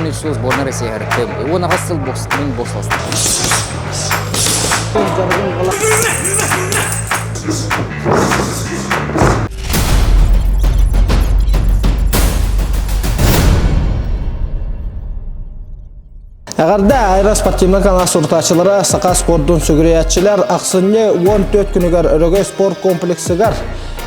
13 сыл сборная России һырыттым. 18 сыл бокс, мин боксластым. Эҕэрдэ аэро-спортивнай канал сурутааччылара саха спордун сүгүрүйээччилэр ахсынньы 14 күнүгэр Өрөгөй спорт комплексыгар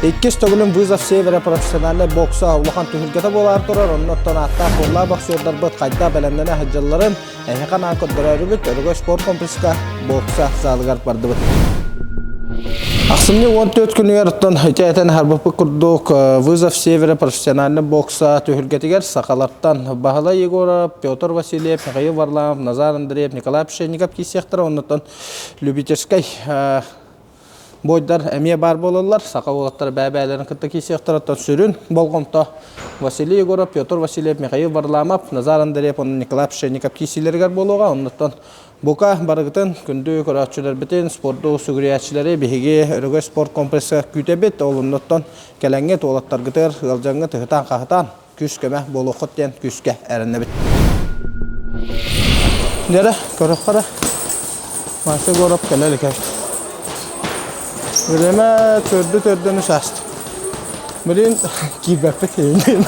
иккис төгүлүн «Вызов Севера» профессиональнай бокса улахан түһүлгэтэ буолаары турар. Оннуттан ааттаах буоллаа боксердарбыт хайда бэлэмнэнэ сылдьалларын эһиэхэ анаан көрдөрөөрүбүт Өрөгөй спорт комплекска бокса залыгар бардыбыт. Ахсынньы 14 күнүгэр оттон ити этэн аһарбыппыт курдук «Вызов Севера» профессиональнай бокса түһүлгэтигэр сахалартан Баһылай Егоров, Петр Васильев, Михаил Варламов, Назар Андреев, Николай Пшенников киирсиэхтэрэ. Оннуттан любительскай бойдар эмиэ баар буолаллар. Саха уолаттара бэйэ-бэйэлэрин кытта киирсиэхтэрэ. Оттон сүрүн болҕомто Василий Егоров, Петр Васильев, Михаил Варламов, Назар Андреев уонна Николай Пшенников киирсиилэригэр буолуоҕа. Оннуттан бука барыгытын күндү көрөөччүлэрбитин, спорду сүгүрүйээччилэри биһиги Өрөгөй спорт комплекска күүтэбит. Ол оннуттан кэлэҥҥит уолаттаргытыгар ыалдьаҥҥыт ыһытаан-хаһытаан күүс-көмө буолуоххут диэн күүскэ эрэнэбит. Дьэрэ, көрөххө эрэ. Вася Егоров кэлэ илик эбит. Бириэмэ төрдү-төрдүнү сааст. Билин киирбэппит иһин.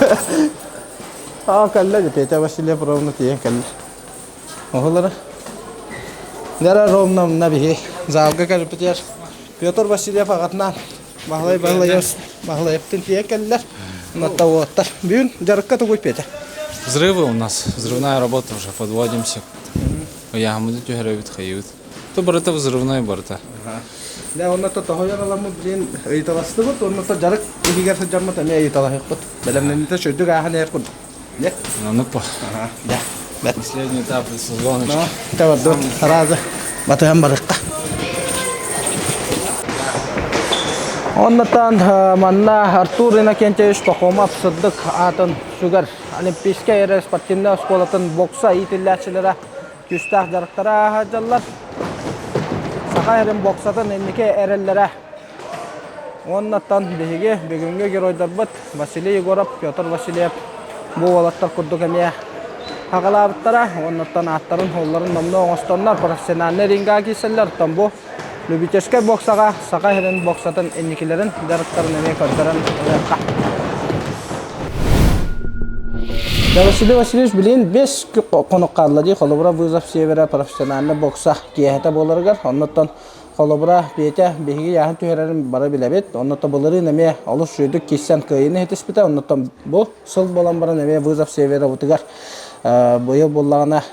Аа кэллэ дии, Петя Васильев ровно тиийэн кэллэ. Оһолоро. Дьэрэ ровно мына биһи залга кэлбитигэр Петр Васильев аҕатынаан Баһылай Баһылайов Баһылаевтын тиийэн кэллэр. Уоттар. Бүгүн дьарыкка тугуй Петя? Взрывы у нас. Взрывная работа уже. Подводимся. Ыйааммыты түһэрэбит, хайыбыт. То барыта взрывной барыта. Дьэ, онно то тоһойор аламмыт билин ыйыталастыбыт, онно то дьарык иһигэр сылдьаммыт эмиэ ыйыталаһыахпыт. Бэлэмнэниитэ чөйдүк ааһан иһэр курдук. Дьэ. Оннук по. Дьэ. Последний этап сезоночки. Табардыбыт. Аразы батыһан барыахха. Оннотон манна Артур Иннокентьевич Пахомов сырдык аатын сүгэр Олимпийскай эрэ спортивнай оскуолатын бокса иитиллээччилэрэ күүстээх дьарыктара ааһа Саха эрин боксатын инники эрэллэрэ Уоннаттан биһиги бүгүҥҥү геройдарбыт Василий Егоров, Петр Васильев бу уолаттар курдук эмиэ хаҕалаабыттара. Уоннаттан ааттарын, суолларын номнуо оҥостоннор профессиональнай ринга киирсэллэр. Оттон бу любительскай боксаҕа Саха сирин боксатын инникилэрин дьарыктарын эмиэ көрдөрөн ылыахха. Василий Васильевич билигин 5 хонук хаалла дии. Холобура вызов севера профессиональный бокса киэһэтэ буоларыгар. Оннуттан Холобура, Петя биһиги яһын түһэрэрин бары билэбит. Онно былырыын эмиэ олус үчүгэйдик киирсэн кыайыыны ситиспитэ. Оннуттан бу сыл буолан баран эмиэ вызов Северовытыгар быйыл буоллаҕына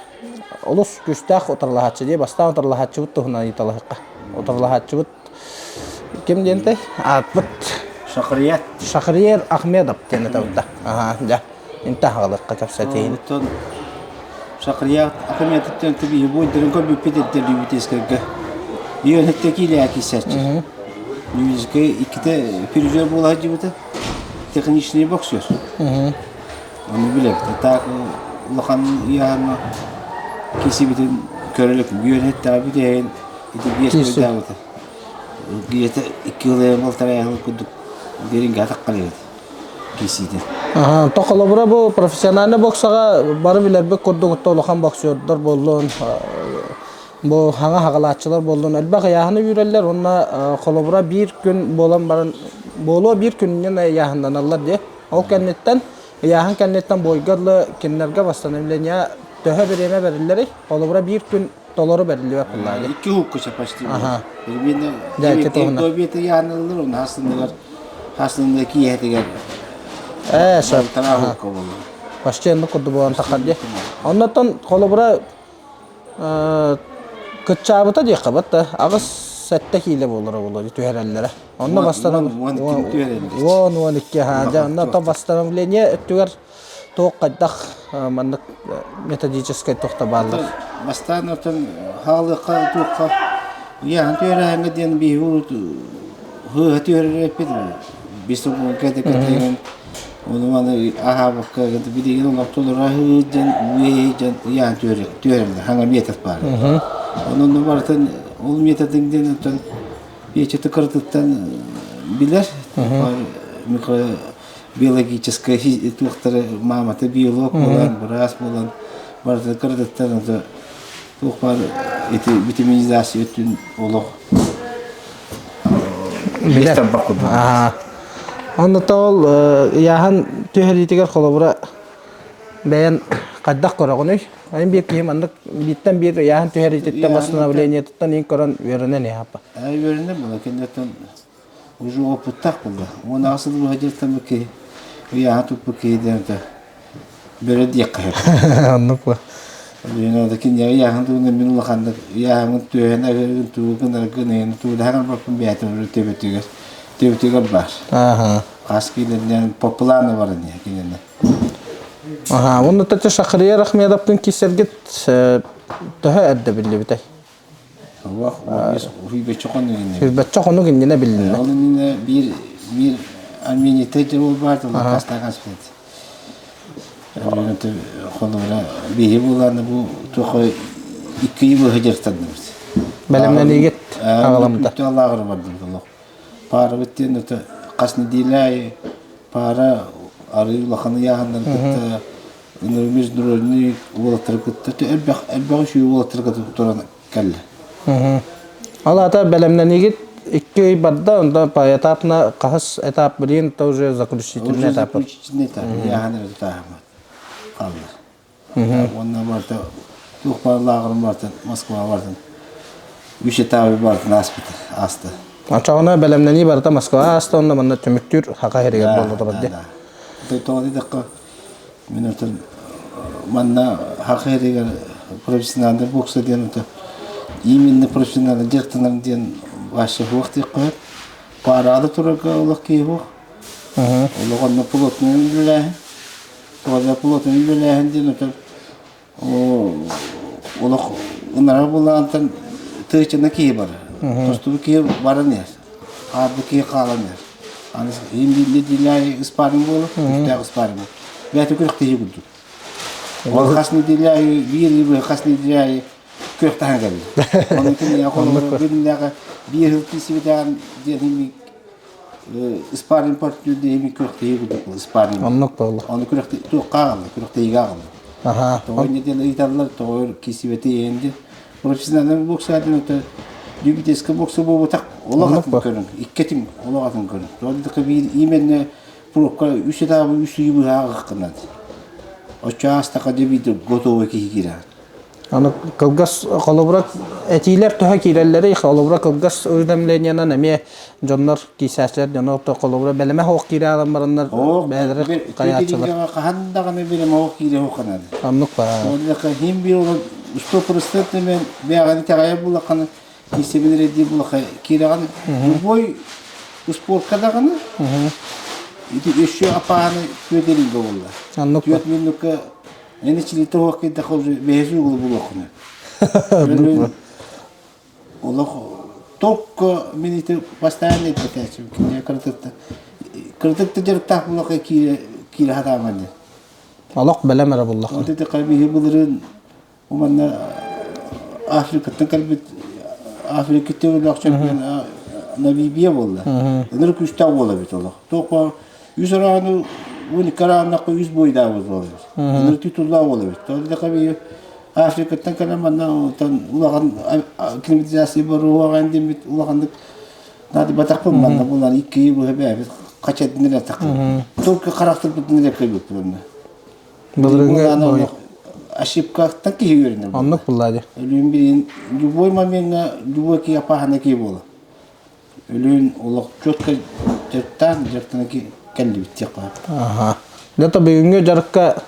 олус күүстээх утарылаһааччы дии. Бастаан утарылаһааччыбыт туһунан ыйыталаһыахха. Утарылаһааччыбыт ким диэнтэй? Аатбыт Шахрият. Шахриер Ахмедов диэн этабыта. Аха, дьэ. Инта хаалыкка кэпсэтиин. Оттон Шахрият Ахметовтан тибиһи буойдарын көрбүппүт эддер любительскайга. Биир киилээх киирсээччи. Любительскай иккитэ призер буола сылдьыбыта. Техничный боксер. Ону билэбит. Так улахан ыйааһыҥҥа киирсибитин көрө илик. Үөрэттэҕэ бүтэһин ити биэс бойдаабыта. Где-то икки ылайан балтараа курдук дириҥгэ атаххар эбит. киирсиитин. То холобура бу профессиональный боксаҕа бары билэрбит курдук улахан боксердар буоллун, бу хаҥа хаҕалааччылар буоллун элбэх ыйааһыны үүрэллэр уонна холобура биир күн буолан баран буолуо биир күнүнэн ыйааһыннаналлар диye. Ол кэнниттэн ыйааһын кэнниттэн бойга дылы кинилэргэ восстановление төһө бириэмэ бэриллэрий? Холобура биир күн толору бэриллибэт буоллаҕа Икки уһуккуча почти. Примерно до обеда ыйааһынналлар, уонна хасынныгар хасынныгар киэһэтигэр Ээ, сөп. Почти оннук курдук буолан таххар дии. Оннуттан холобура кыччаабыта диэххэ бат аҕыс сэттэ киилэ буолара буолуо түһэрэллэрэ. Онно бастан 10-12 ха дьэ онно то восстановление өттүгэр туох хайдах маннык методическай туохта бааллар? Бастаан оттон хаалыахха туохха ыйааһын түһэрээһиҥҥэ диэн биһиги урут һыыһа түһэрэр бисугун кэтэ-кэтэ ону маны аһаабакка билигин олохтолоро аһыы дьон үөһээ дьон ыйаан түһэрэллэр хаҥа метод баар онон барытын ол методын диэн оттон печати кыратыттан билэр микро биологическай туохтары маамата биолог буолан быраас буолан. Барыта кыратыттан ото туох баар ити витаминизация өттүн олох Билэр. тарбах курдук. Аа. Онно ол ыйааһын түһэриитигэр холобура бэйэн хайдах көрөҕүнүй? Айн биир киһи маннык бииртэн биир ыйааһын түһэриититтэн восстановлениетыттан иин көрөн үөрэнэн иһаппа. Үөрэнэр була кинилэртэн уже опыттаах буолла. Уон аҕыс сыл быһа дьарыктаммыт киһи ыйааһын туппут киһи диэн это бөрө диэххэ сөп. Оннук ба. Билигин киниэхэ ыйааһын туһунан мин улаханнык ыйааһыммын түөһэн аһыыргын тугу гынаргын эйэни туудаһан барбаппын бэйэтэ төбөтүгэр төбөтүгэр баар. Аха. Хас киилэринэн по плану баран иһэ кинини. Аха, уонна тача Шахрияр Ахмедовтын киссэргит төһө эрдэ биллибитэй? Сүүрбэччэ хонук иннинэ. Сүүрбэччэ хонук иннинэ билиннэ. Ол иннинэ биир биир Армениятта дьыл баар тыллаах аспыт. Холобура биһи буолааны бу туох икки быһа дьарыктанныбыт. Бэлэмнэниигит аҕаламмыта. Лааҕыр бардыбыт олох. Паарабыт диэн это хас неделя аайы паара арыы улахан ыйааһыннары кытта международный уолаттары кытта элбэх элбэх үчүгэй уолаттары кытта туран кэллэ. Ол аата бэлэмнэниигит икки ый барда, онтон поэтапно хаһыс этап билигин то уже заключительный Уже этап. заключительный этап. Яһан эрэ тутааһыммыт хаалла. Уонна барыта туох баар лааҕырым барытын Москва бартын үс этабы барытын ааспыта ааста. Оччоҕуна бэлэмнэнии барыта Москва ааста, онно манна түмүктүүр хака иһигэр буолла турар дии. Да, тоҕо диэтэххэ Мин отон манна Саха сиригэр профессиональный бокса диэн ото именно профессиональный дьарыктанар диэн вообще суох диэххэ сөп. Парада турарга олох киһи суох. Олох онно плотный үлэлээһин. Тоҕо плотный үлэлээһин диэн отон олох ынара булаантан тыачына киһи бар. Тостубут киһи баран иһэр. Хаалбыт киһи хаалан иһэр. Аны нэдиэлэ спарринг буолар, үстээх спарринг. Бэйэтэ күрэхтэһии курдук. Ол хас нэдиэлэ аайы биир ый хас нэдиэлэ аайы күрэхтэһэн кэллэ. Онон киниэхэ холобура билиннэҕэ биир сыл тиийсибитэҕин диэн спарринг партнер диэми күрэхтэһии курдук спарринг. Оннук буолла. Ону күрэхтэһии туохха аҕалла, күрэхтэһиигэ аҕалла. Аха. Тоҕо инньэ диэн ыйыталлар, тоҕо киирсибэти иһин диэн. Профессиональный бокса диэн это любительский бокса буолбатах олох атын көрүҥ, икки олох атын көрүҥ. Тоҕо биир именно пробка үс этабы үс ыйы быһа ааҕыаххын Оччо аастаха дьэ биир готовый киһи киирэр. Аны кылгас холобура этиилэр төһө киирэллэрий? Холобура кылгас уведомлениенан эмиэ дьоннор киисээччилэр дьоно холобура бэлэмэ суох киирэ алан бараннар бэйэлэрэ хайааччылар. Хаһан даҕаны бэлэмэ суох киирэ суох ханады. Оннук баар. Оннука хим биир олор 100% мен бэйэҕин итэҕэйэр булаххана киисэбин эрэ булаха киирэҕин любой спортка даҕаны ити еще опаһаны түөтэрин буолла. Оннук. Түөт минутка Эн ичилиитэ суох киирдэххэ уже бэйэси угулу булуоххуна. Олох только мин ити постоянно этээччим кинигэ кыратытта кыратытта дьарыктаах булаха киирэ киирэ сатааман диэн. Олох бэлэм эрэ буллахха. Вот ити биһи былырыын манна Африкаттан кэлбит Африка төгүллээх чемпион Намибия буолла. Ынырык күүстээх буола эбит олох. Туох үс арааны 12 арааннакка үс буойдаабыт буолабыт. Ынырык титуллаах буолабыт. Тоҕо биһи Африкаттан кэлэн манна отон улахан климатизация боруоҕа диэммит улаханнык наадыйбатахпын манна булан икки быһа бэйэбит хачайдын эрэ Только харахтарбытын эрэ көрбүппүт онно. Былырыҥҥы ошибкаттан киһи үөрэнэр. Оннук булла дии. Өлүүн билин любой моментҥа любой киһи опаһына киһи буола. Өлүүн олох четко дьарыктаан дьарыктана кэллибит диэххэ. Аха. Дето бүгүҥҥү дьарыкка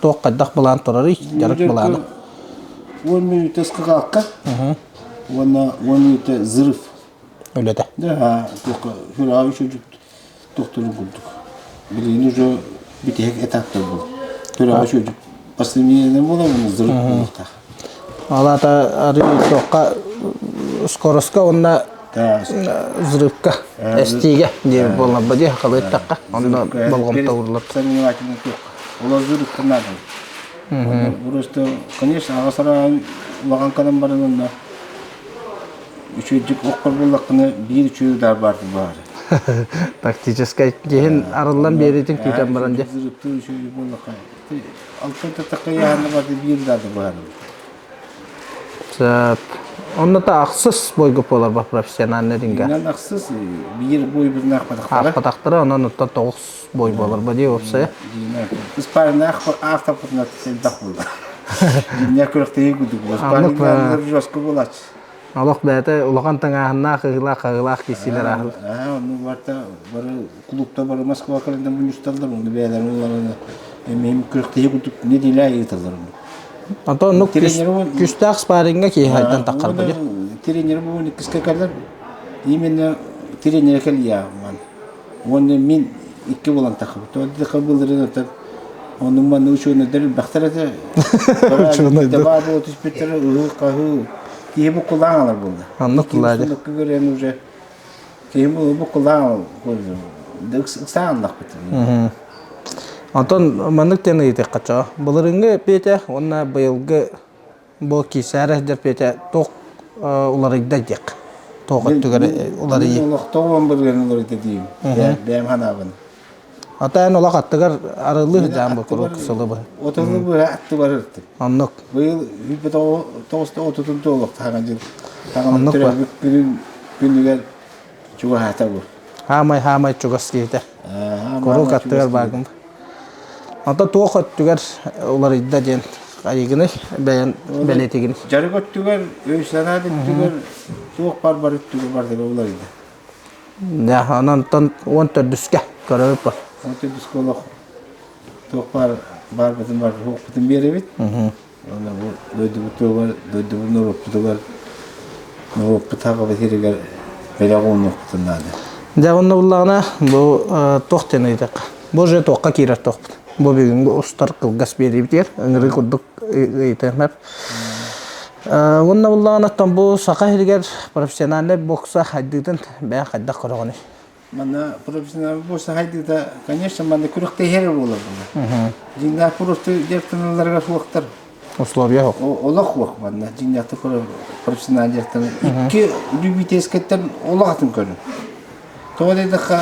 туох хайдах былаан турарый? Дьарык былаана. 10 мүнүүтэ скакалка уонна 10 мүнүүтэ взрыв. Үлэтэ. Да, туохха сүрэҕэ үчүгэй тохторун курдук. Билигин уже бүтэһик этаптар буолар. Сүрэҕэ үчүгэй последнее буолар уонна взрыв буолуохтаах. Ол аата арыы туохха скоростка уонна взрывка эстиигэ диэн буолларба дии халыттахха онно болҕомто уурулар. Соревновательный туохха. Ол взрывка надо. Просто, конечно, аҕа сараан улахан канан баран онно үчүгэйдик оххор буллаххына биир үчүгэй удар баар баар. Тактическай киһин арыллан биэриитин күүтэн баран дьэ. Зырыптыы үчүгэй буоллаха. Алтан такайаһаны барды биир дата быһарым. Сөп. Онно та ахсыс бойго буолар ба профессиональный ринга. Инан ахсыс биир бойбутун аахпатахтара. Аахпатахтара, онон оттон тоҕус бой буолар ба дии уопсайа. Спарринг аахтаппытына элбэх буолла. Дьиҥнээх күрэхтэһии курдук буолла. Спарринг жестко буолааччы. Олох бэйэтэ улахан тыҥааһыннаах, ыһыылаах-хаһыылаах киирсиилэр ааһылар. Аа, онну барта бары клубта бары Москва кэлэн мунньусталлар, онну бэйэлэрин улараны эмиэ күрэхтэһии курдук нэдиэлэ аайы ыыталлар онну. Онтон оннук күүстээх спарриҥҥа киһи хайдан таххар били. Тренер бу иккискэ кэлэр. Именно тренер кэлиэ ман. Уонна мин икки буолан таххыбыт. Ол былырыын Ону манна учуонайдар элбэхтэр этэ. Учуонайдар. Баар буола түспүттэрэ ыһыы-хаһыы. Киһи буккулаан алар буолла. Оннук тулаады. Оннук көрөн уже киһи буккулаан ыксаан аллахпыт. Онтон маннык диэн ыйытыахха чоо. Былырыыҥҥы эппиэтэ уонна быйылгы Бу киисээрэ сылдьар Петя туох уларыйда диэх. Туох өттүгэр уларыйыы. Олохтоох бырыган уларыйда диим. Бэйэм ханаабын. Ата эн олох аттыгар арыллыы сылдьаан бу куруук сылы быһа. Отону быһа аттыбар ыртым. Оннук. Быйыл үүппэ тоҕуста отутун туолуох таһаҕан дьыл. Таҕан төрөөбүт күнүн күнүгэр чугаһаата бу. Хаамай хаамай чугас киһитэ. Куруук аттыгар бааргын. Онтон туох өттүгэр уларыйда диэн айыгыный бэйэн бэлиэтигин. Дьарык өттүгэр, өй-санаа өттүгэр, туох бар бар өттүгэр барытыгар уларыйда. Дьэ, онон 14-үскэ көрөбүт бу. 14-үскэ олох туох бар баарбытын бар суохпутун биэрэбит. Уонна бу дойдубутугар, дойдубут норуоппутугар, норуоппут хаҕабыт сиригэр бэлэх уунуохпутун наада. Дьэ, онно буллаҕына бу туох диэн ыйытыахха. Бу уже туохха киирэр туохпут. Бу бүгүҥҥү устар кылгас биэриибитигэр ыҥырыы курдук ыйытыам. Уонна буллаҕына бу Саха сиригэр профессиональнай бокса хайдыытын бэйэ хайдах көрөҕүнүй? Манна профессиональный бокса хайдыыта, конечно, манна күрэхтэһэр буолар буолар. Дьиҥнээх просто дьарыктаналларыгар суохтар. Условия суох. Олох суох манна дьиҥнээхтик профессиональный дьарыктанар. Икки любительскэттэн олох атын көрүҥ. Тоҕо диэтэххэ,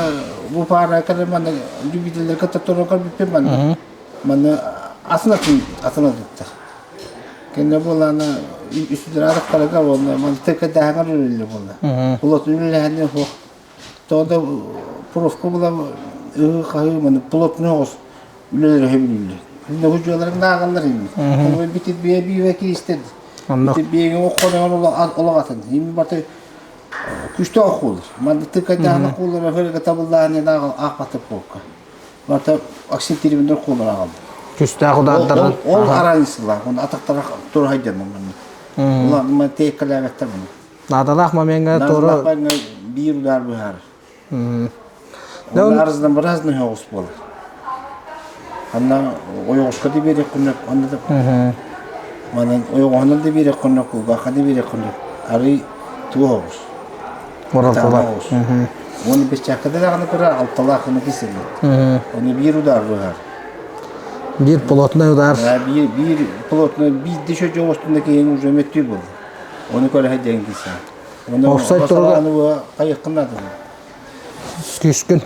бу паара кэлэн манна любителлэргэ тоторугар бүппүт манна. Манна атын атын атын атыттар. Кэннэ буолаана үстүлэр арахтарыгар уонна манна тыккадааһыҥар үлэлиир буолла. Плотно үлэлэһэннэр суох. Тоҕо да профка була ыһыы-хаһыы маны плотно оҕус үлэлэри сөбүлүүллэр. Иннэ дьыаларын ааҕаллар ини. Ол бити бие биивэ киристэр. Бити биэгэ оххонон олох атын. Ими баты күстө охуулар. Манды тыкайдааны куулар өһөргө табыллааны аахпаты полка. Барта акцентирибинер куулар аҕалды. Күстээх удаардарын. Ол аранысылар. Оны атактара турайдан манны. Улар ман теккалээбэттер маны. Наадалаах момеҥҥа туору Наадалаах биир удар быһаарар. Онно арыздан быраазный оҕус буолар. Анна ойоҕоско да биэриэх курдук, онно да манан ойоҕоһунан да биэриэх курдук, кулгаахха да биэриэх курдук. Арый туох оҕус. Оралталаах. Оҕус. Уонна бэчээккэ даҕаны кыра алталаах гына кисэллэр. Оны биир удар быһаар. Биир плотный удар. Биир биир плотный биир дөшө жоҕустунда киһин уже мөттүү буолар. Ону көрө сылдьан киирсэн. Ону Офсайд туруга хайыаххын наада. Күүскүн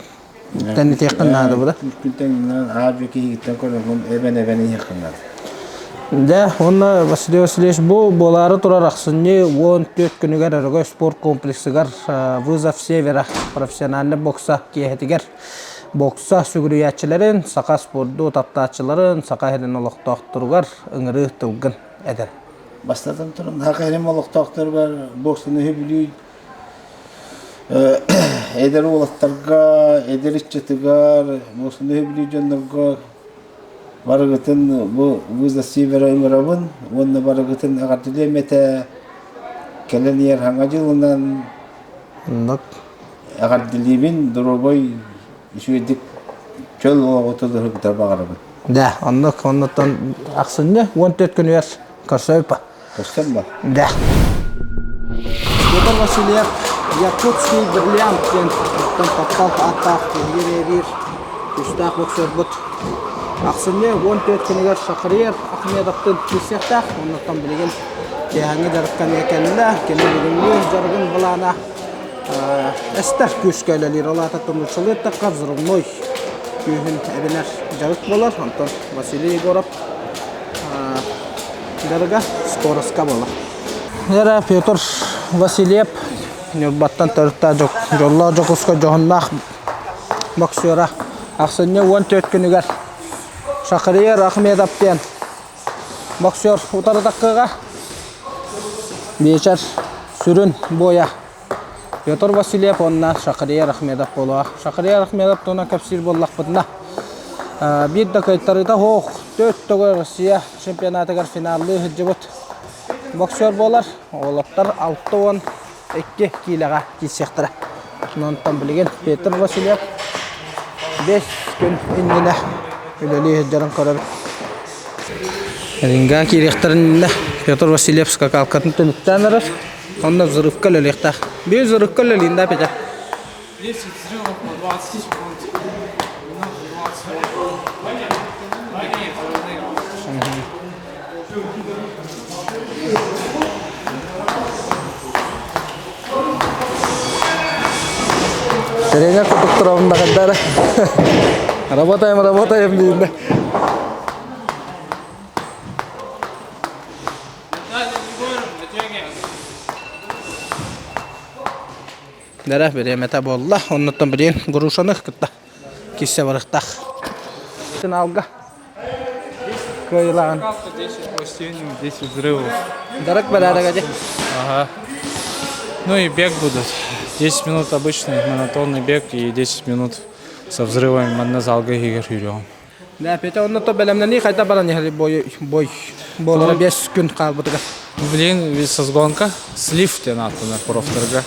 тэнитиэххин наада буда. Күүскүн тэҥнэн аадьы киһигиттэн көрөҥҥүн эбэн-эбэн иһиэххин наада. Дьэ, уонна Василий Васильевич бу буолаары турар ахсынньы 14 күнүгэр Өрөгөй спорт комплексыгар «Вызов Севера» профессиональнай бокса киэһэтигэр бокса сүгүрүйээччилэрин, саха спорду таптааччыларын, саха сирин олохтоохторугар ыҥырыы тылгын этэр. Бастатан туран, Саха сирин олохтоохторугар боксаны сөбүлүүр эдэр уолаттарга, эдэр ыччатыгар, боксаны сөбүлүүр дьоннорго барыгытын бу Вызов Севера ыҥырабын уонна барыгытын эҕэрдэлиэм этэ. Кэлэн иһэр Саҥа дьылынан эҕэрдэлиибин, доруобай, үчүгэйдик чөл олоҕу тутуһугутар баҕарабын. Да, оннук, оннуттан ахсынньы 14 күнүгэр көрсөйпө. Көрсөн ба? Да. Петр Васильев Якутский бриллиант диэн оттон таптал ааттаах киһигэ биир күүстээх боксербут. Ахсынньы 14 күнүгэр Шахриер Ахмедовтын киирсиэхтээх. Оннуттан билигин киэһээҥҥи дьарыкка эмиэ кэллэ. Кини бүгүҥҥү дьарыгын былаана. Эстэр күүскэ үлэлиир, ол аата нууччалыы эттэххэ взрывной күүһүн эбинэр дьарык буолар. Онтон Василий Егоров дьарыга скоростка буолар. Эрэ Петр Васильев Ньурбаттан төрүттээх дьоллоох Дьокуускай дьоһуннаах боксера ахсынньы 14 күнүгэр Шахриер Ахмедов диэн боксер утары таккыга биэчэр сүрүн буойа Петр Васильев уонна Шахриер Ахмедов буолуо. Шахриер Ахмедов туһунан кэпсиир буоллахпытына, биир да кыайтарыыта суох төрт төгүл Россия чемпионатыгар финаллыы сылдьыбыт боксер буолар. Уолаттар 62 киилэҕэ киирсиэхтэрэ. Онтон билигин Петр Васильев 5 күн иннинэ үлэлии сылдьарын көрөбүт. Ринга киириэхтэрин иннинэ Петр Васильев скакалкатын түмүктээн эрэр. Онно взрывка үлэлиэхтээх. Биир взрывка үлэлиин да Петя. 10 взрывов по 20 секунд. Минут 20. Такие взрывные. Тренер курдук турамын да Работаем, работаем дейін. Дэрэ бириэмэтэ буолла. Оннуттан билигин грушаны кытта киссе барыхтаах. Финалга кыайылаан. 10 пластин, 10 взрывов. Дарак бэрээдэгэ дии. Ага. Ну и бег будут. 10 минут обычный монотонный бег и 10 минут со взрывами манна залга иһигэр сүүрүөҕүм. Да, Петя, онно то бэлэмнэнии хайда баран иһэр бой бой буолара 5 күн хаалбытыгар. Блин, ведь созгонка, слив диэн ааттанар профторга.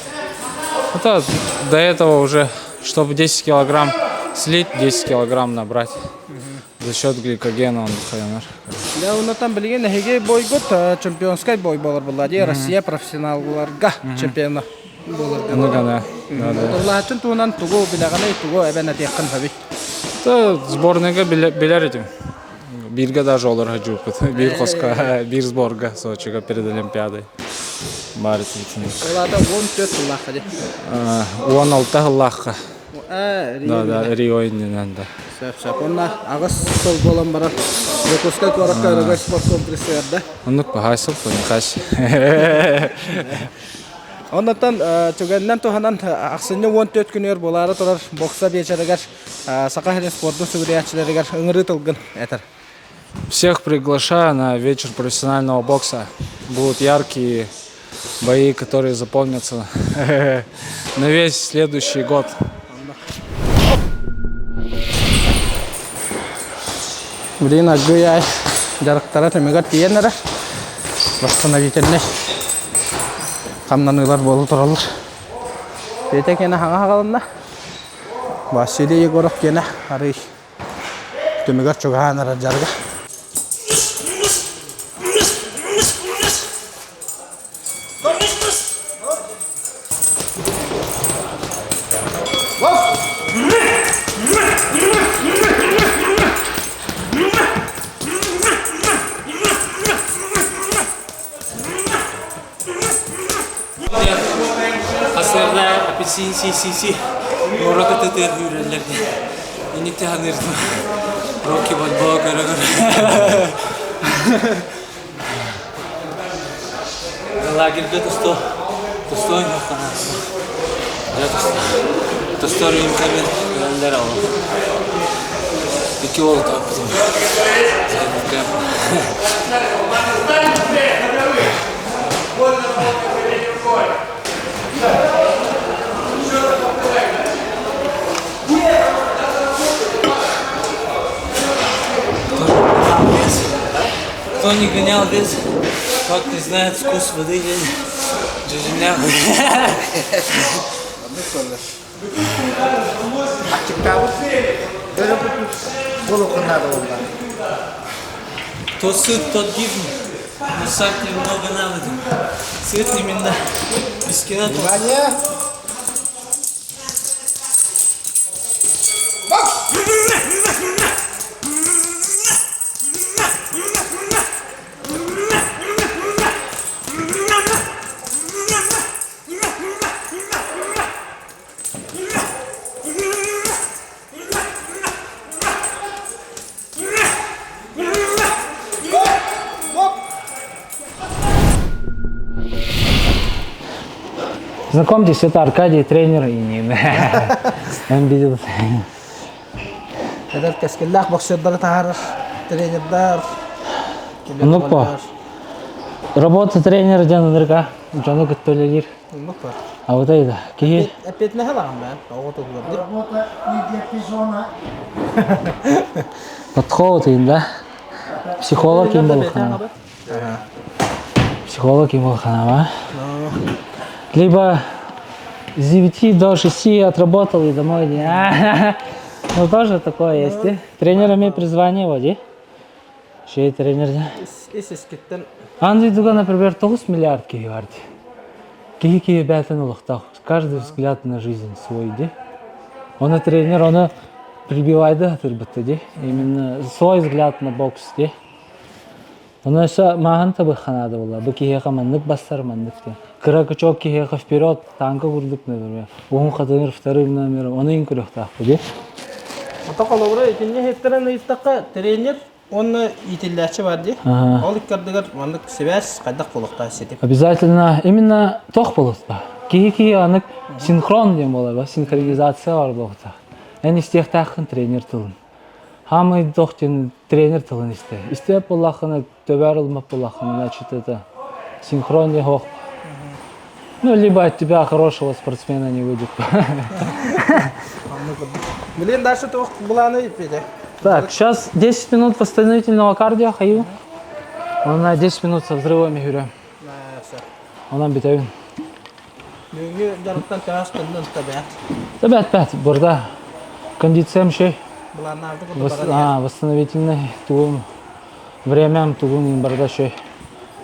Это до этого уже, чтобы 10 килограмм слить, 10 килограмм набрать. За счет гликогена он хайанар. Да, оннотон билигин эһиги бойгут чемпионскай бой буолар буолла дии Россия профессионалларга чемпиона буоларга. Ну да, да, да. Тулаачын туһунан тугу билэҕиний, тугу эбэн этиэххин сөбүй? Да, сборныйга билэр этим. Бииргэ даже олор хадьууппут. Биир хоска, биир сборга Сочига перед Олимпиадой. Баар этибитин. Улаата 14 сыллаахха дии. 16 сыллаахха. Ээ, Да, да, Рио иннинэн да. Сөп, сөп. Онна аҕыс сыл буолан баран Дьокуускай куоракка Өрөгөй спорткомплекс да. Оннук баһаай сыл хас. Оннуттан түгэнинэн туһанан ахсынньы 14 күнүгэр буолаары турар бокса биэчэригэр Саха сирин спордун сүгүрүйээччилэригэр ыҥырыы тылгын этэр. Всех приглашаю на вечер профессионального бокса. Будут яркие бои, которые запомнятся на весь следующий год. Блин, аргыйай дьарыктара түмүгэр тиийэн эрэ восстановительнай хамнаныылар буола тураллар. Петя киэнэ хаҥа хаҕалынна. Василий Егоров киэнэ арый түмүгэр чугаһаан эрэр дьарыга. Асырда апельсин си-си-си Урока тытыар үүрэллэр Инникте ханыырдым Рокки Бальбоа көрө-көрө Лагерьга тусто тустой Дьэ тустор рюмкабын өлөллөр ол Икки уол топпутум Кто не гонял вес, тот не знает вкус воды дьэ Аччыктаабыт буолуоххун наада буолла. Кто сыт, тот гибнет. Но сак немного надо. Сыт именно. Мискина Внимание! Знакомьтесь, это Аркадий, тренер и Нина. Он видел. Эдэр кэскиллээх боксердары таһаарар тренердар. Ну по. Работа тренера диэн ынырга дьону кытта үлэлиир. А вот это киһи Эппиэтинэһэ лаҕын бээн, оҕо туһугар. Работа не для пижона. Подход да? Психолог ким буолуххана. Психолог ким буолуххана, Либо с 9 до 6 отработал и домой. Ну тоже такое есть. Тренерами призвание води. Шей тренер. Ис искиттен. Аан дойдуга, например, 9 миллиард киһи бар дии. Киһи киһи бэйэтин олохтоох. Каждый взгляд на жизнь свой дии. Оны тренер, оны прибивайды атырбытты дии. Именно свой взгляд на бокс дии. Оны өссө maaһын табыхханаада буолла. Бу киһиэхэ маннык бассар, маннык диэн. Кыра кычок киһиэхэ вперед, танка курдук, например. Уһун хатыныр вторым номером. Оны иҥ көрүөхтаахпыт дии. Ото холобура итинни иһиттэрэн ыйыттахха тренер уонна иитиллээччи бар дии. Ол иккардыгар маннык сибээс хайдах буолуохтаах ситим? Обязательно именно туох буолуохтаах. Киһи киһи анык синхрон диэн буолар, синхронизация бар буолуохтаах. Эн истиэхтээххин тренер тылын. Хаамай туох диэн тренер тылын истэ. Истиэп буоллаххына, төбөр ылмат буоллаххына, значит это синхрон диэн суох. Ну, либо от тебя хорошего спортсмена не выйдет. Блин, дальше туох былааны иппите. Так, сейчас 10 минут восстановительного кардио хаю. Он на 10 минут со взрывами хүрэ. Онон бүтэбин. Бүгүҥҥү дьарыктан төһө астыннын табиат? Табиат бэт, бурда кондициям шей. Былааннаабыты курдук баран Восстановительный тугум времям тугум барда шей.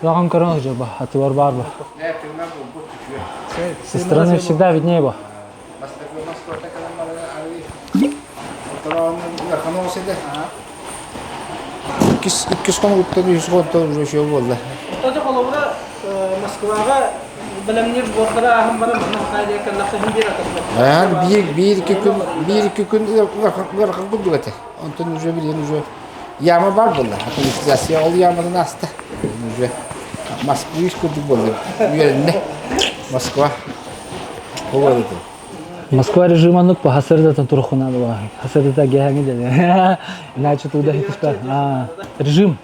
Лаҕан көрөн жаба, атыбар бар ба. Со стороны всегда виднее ба. Иккис хонугуттан үһүс хонугуттан уже үчүгэй буолла. Оттон холобура Москваҕа бэлэмниир сбордара ааһан баран манна Хахайдыга кэллэххэ иһин биир атырбат. Биир биир икки күн биир икки күн ыарахан курдук этэ. Онтон уже билигин уже яма бар буолла. Акклиматизация ол яматын ааста. Уже Москва үс курдук буолла. Үөрэннэ. Москва. Ол этэ. Москва режим оннук по хасырдата турухуна была. Хасырдата геһаҥи деді. Иначе туда хитиспэ. Режим.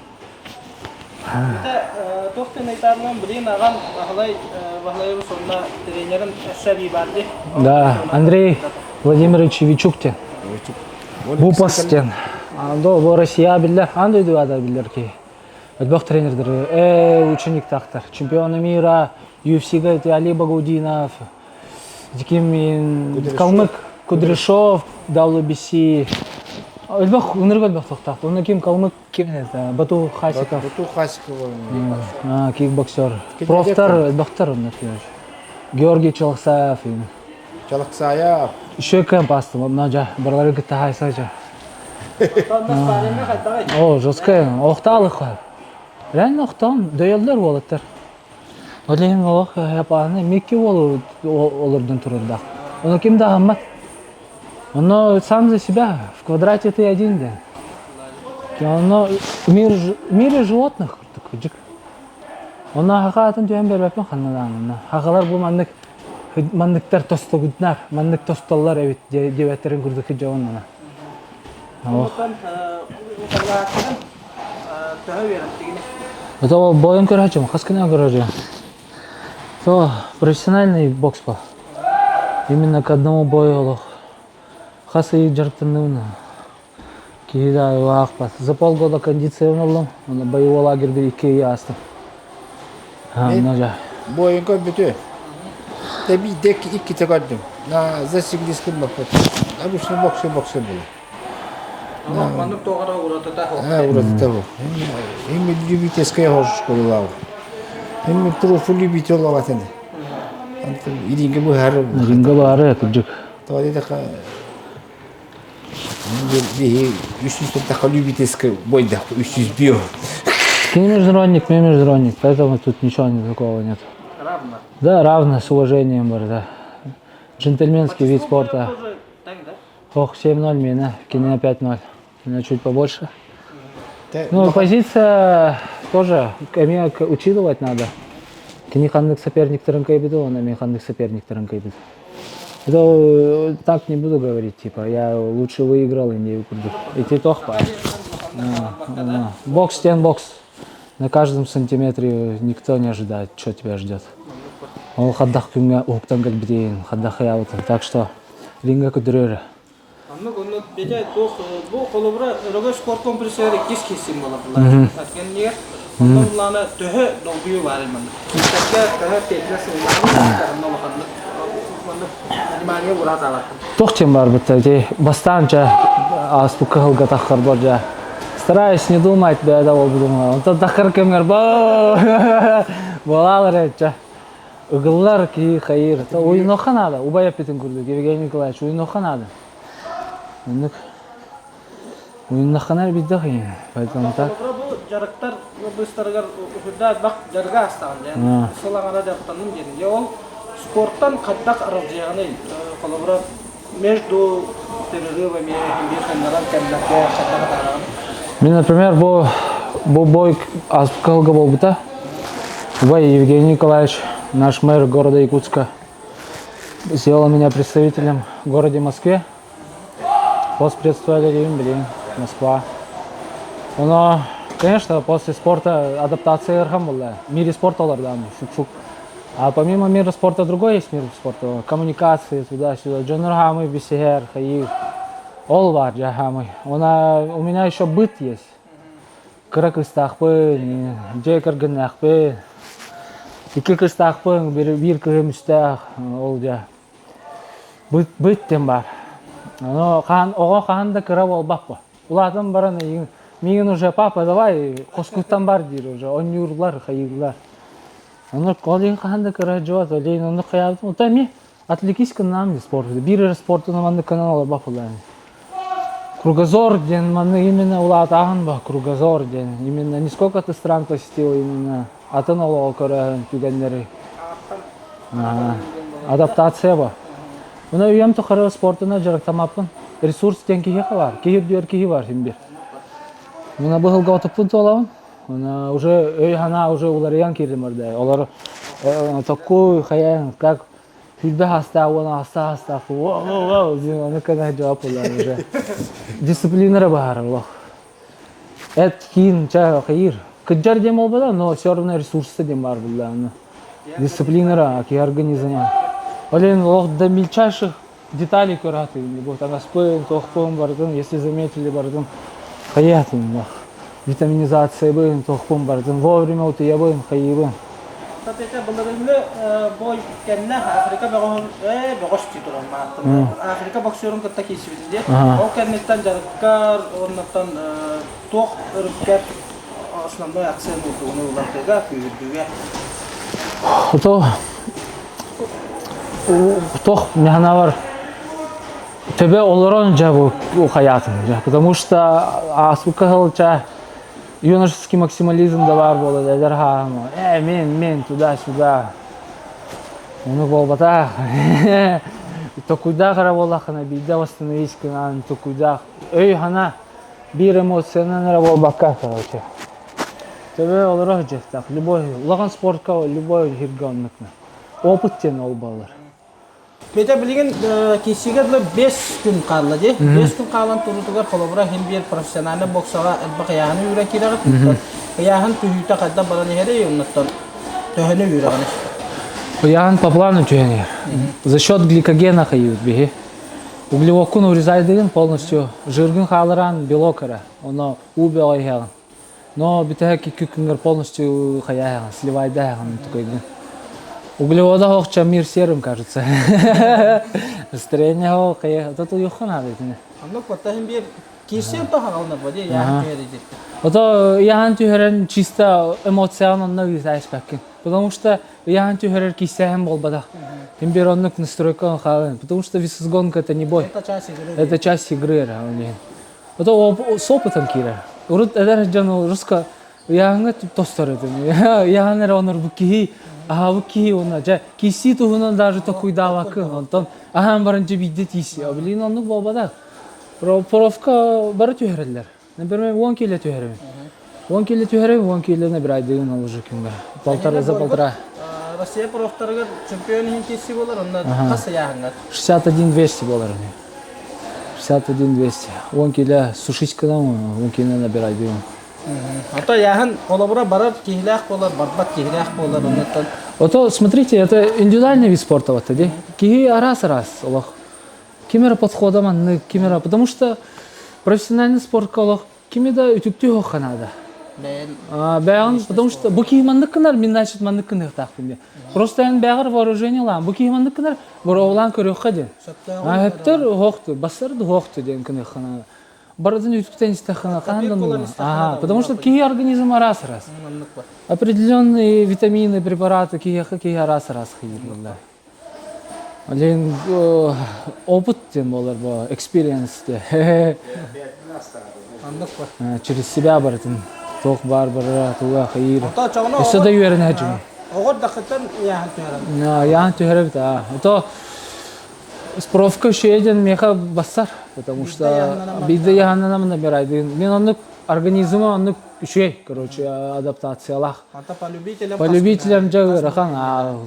Туох диэн айтаарынан билигин аҕам Баһылай Баһылайабыс уонна тренерим өссө баар дии. Да, Андрей Владимирович Вичук диэн. Бупас диэн. Бу Россия биллэр, аан дойдуга да биллэр киһи. Элбэх тренердер, учениктаахтар. Чемпионы мира, UFC-га Али Багаудинов, Ким Калмык Кудряшов, WBC. Элбэх ынырык элбэх тохтаах. Онно ким Калмык ким это Бату Хасиков. Бату Хасиков. Кикбоксер. Профтар элбэхтэр онно Георгий Чалаксаев. Чалаксаев. Еще кемп астым. Онно жа баралары кытта хайса жа. О, жесткая. Охтаалык. Реально охтаан дөйөллөр уолаттар. Ол иһин олох япааны микки уол олордон турардаах. Ону ким да аһаммат. Оно сам за себя, в квадрате ты один да. Оно мир, мире животных курдук. Онно хахаатын түһэн бербэппин ханна Хахалар бу маннык манныктар тостогутнар, маннык тостоллар эбит диэбэттерин курдук дьоннана. Онтон төһө үөрэттигини? Это бойын көрөчүм, хас күнэ көрөчүм. То профессиональный бокс по. Именно к одному бою олох. Хас ый дьарыктанныбын. Киһи да аахпат. За полгода кондиция ыллым. Боевой лагерьде икки ый аастым. Бойын көрбүтү. Тэби дек икките көрдүм. На засеглись кылбаппыт. Обычно боксы боксы было. Маннык тоҕара уратыта Уратыта бу. Эми любительская школа. Эми профу любитель олатын. Илинге быһары. Илинге баары кырдьык. Тоҕо диэтэххэ биһи 300 тахха любительская бойдах 300 био. Ты международник, мен международник, поэтому тут ничего не такого нет. Равно. Да, равно, с уважением, да. Джентльменский вид спорта. Ох, 7-0 меня, кине 5-0. Меня чуть побольше. Ну, позиция тоже, учитывать надо. Кини ханнык соперниктарын кыайбыта, уонна мин ханнык соперниктарын кыайбытым. Это так не буду говорить, типа, я лучше выиграл и курдук. Ити туох баар. Бокс диэн бокс. На каждом сантиметре никто не ожидает, что тебя ждет. Ол хайдах күҥҥэ уһуктан кэлбитин, хайдах хайаабытын. Так что ринга көтүрүөр. Оннук оннук бэдэ туох бу холобура Өрөгөй спорт комплексыгар иккис киирсин буолар Кэннигэр онтон улаана төһө долгуйуу баар маннык киирсэргэ төһө петля сыллаан улаханнык маннык внимание ура таалаттым Туох диэн баарбыт ити бастаан дьэ ааспыт кыһылга таххарбар дьэ стараюсь не думать бэйэ буолбутум онтон таххар кэмҥэр буолаалар дьэ Ыгыллар киһи хайыыр. Уйунуохха наада. Убай эппитин курдук Евгений Николаевич уйунуохха наада. Оннук. Уйуннаххына эрбийдэх ийин. Поэтому так. Бу дьарыктар быыстарыгар үрдээх бак дьарыга астаҕын диэн. Сыл аҥара дьарыктанным диэн. Дьэ ол спорттан хайдах аралдьыйаҕыный? Холобура между перерывами биир ханнаран кэмнэргэ хайдах атаараҕын? Мин, например, бу бу бой кыһылга буолбута. Убай Евгений Николаевич, наш мэр города Якутска, сделал меня представителем в городе Москве. Постпредствовали, блин, Москва. Но, конечно, после спорта адаптация ыарахан буолла. В мире спорта олордам, фук-фук. А помимо мира спорта другой есть мир спорта. Коммуникации туда-сюда. Дьоннор хаамый бисиһэр, хайыы. Ол баар дьэ хаамый. Она, у меня еще быт есть. Кыра кыыстаахпын, дьиэ кэргэннээхпин. Икки кыыстаахпын, биир, биир кыһым үстээх. Ол дьэ быт, быт диэн баар. Ону хаһан, оҕо хаһан да кыра буолбат бо. Улаатан баран эйигин, миигин уже папа давай хоскуттан бар диир уже онньуурлар, хайыыллар. Оннук ол иһин хаһан да кыра дьуот, ол иһин оннук хайаабытым. Оттон эмиэ отвлекись гыннаам спорт. Биир эрэ спортунан маннык гынан олорбат буоллаҕым. Кругозор диэн маннык именно улаатааһын ба кругозор диэн. Именно не сколько ты стран посетил именно атын олоҕу көрөөһүн түгэннэри. Адаптация ба. Уна үйэм тухары спортuna дьарыктамаппын. Ресурс диэн киһиэхэ бар. Киһи үрдүгэр киһи бар син бир. Мына быһылга отуппун туолабын. Она уже өй-санаа уже уларыйан киирдим орда. Олор такой хайаан как сүүрбэ саастаах уон аҕыстаах саастаах воу диэн ону кэнэ жауап булар уже. Дисциплина баһар олох. Эт киин ча хайыр. Кыджар диэн буолбата, но все равно ресурсы диэн баар булла. Дисциплина киһи организма. Олен олох до мельчайших деталей көрөтүн, вот анаспын, туохпун бардым, если заметили бардым, хайаатын витаминизациябын, туохпун бардым, вовремя утуйабын, хайыыбын. Татета былырыыҥҥы бой кэннэ Африка бөҕөһүн ээ бөҕөс дии туран мааттым. Африка боксерун кытта киирсибитин диye. Ол кэнниттэн дьарыккар уоннаттан туох өрүккэр основной акцент уурдугуну улартыга, күүһүрдүүгэ? Ото туох механавар төбө олорон дьэ бу хайаатын дьэ потому что ааспыкка сылча юношеский максимализм да баар буолар эдэр хааһым э мен мен туда-сюда ону буолбатах токуйдаах эрэ буоллаххына биирдэ восстановись гынан токуйдаах өй-санаа биир эмоциянан эрэ буолбакка короче төбө олоро сылдьыахтаах любой улахан спортка любой сиргэ оннукна опыт диэн ол буолар Петя билигин киирсиигэ дылы 5 күн хаалла дии. 5 күн хаалан туруутугар холобура иһин биир профессиональный боксаҕа элбэх ыйааһыны үүрэн киирэҕит. Ыйааһын түһүүтэ хайдах баран иһэрий оннуттан төһөнү үүрэҕиний? Ыйааһын по плану түһэн иһэр. За счет гликогена хайыыбыт биһи. Углеводкун урезайдыгын полностью жиргын хаалараан белок эрэ. Оно уу бөҕө иһэҕин. Но бүтэһик икки күнгэр полностью хайааһаҕын, сливайдааһаҕын тукайгын. Углевода хоохча мир серым, кажется. Настроение хоох хайа, ото туйуохха наада итини. Оннук оттон биир киирсиэн тоһаҕалына бу дии, яһан түһэридит. Ото яһан түһэрэн чисто эмоцияҕын онно ыытаайыспаккын. Потому что ыйаан түһэрэр киирсээһин буолбатах. Тем бир оннук настройка хаалын. Потому что весогонка это не бой. Это часть игры. Это часть игры. Ото с опытом киирэр. Урут эдэр дьон руска ыйааһыҥҥа тостор этим. Ыйааһын эрэ онор бу киһи, аһа бу киһи уонна дьэ киирсии туһунан даже токуйдаабаккын. Онтон аһаан баран дьэ биирдэ тиийсии. Блин оннук буолбатах. Профка бары түһэрэллэр. Например, 10 кило түһэрэбин. 10 кило түһэрэбин, 10 кило набирайдыгын ол уже күҥҥэ. Полтора за полтора. Россия профтарыгар чемпион иһин киирсии буолар, онно хас ыйааһыҥҥа? 61 200 буолар ини. 61 200. 10 кило сушичканан 10 кило набирайдыым. Ото ыйааһын холобура барар киһилээх буолар, барбат киһилээх буолар, оннуттан. Ото смотрите, это индивидуальный вид спорта вот ди. Киһи араас-араас олох. Ким эрэ подхода маннык, ким эрэ, потому что профессиональный спортка олох кими да үтүктүү суохха наада. Бэйэҕин, потому что бу киһи маннык гынар, мин значит маннык гыныахтаахпын диэн. Просто эн бэйэҕэр вооружение ылаан, бу киһи маннык гынар, боруобалаан көрүөххэ диэн. Сөптөр уһуохту, бассар да уһуохту диэн гыныахха наада. Барытын үтүктэн истэххинэ хаһан да Ага, потому что киһи организм араас-араас. Определенные витамины, препараты киһиэхэ киһи араас-араас хиир буолла. Олен опыт диэн буолар бу experience диэ. Через себя барытын туох баар барара туга хайыыр. Өссө да үөрэнэ дьүҥ. Оҕор дакыттан яахан түһэрэн. Яахан түһэрэбит аа. Ото справка үчүгэй миэхэ бассар, потому что биирдэ яханнанамын набирайдыын. Мен оннук организмы оннук үчүгэй, короче, адаптациялаах. По любителям. По любителям дьэ ыарахан.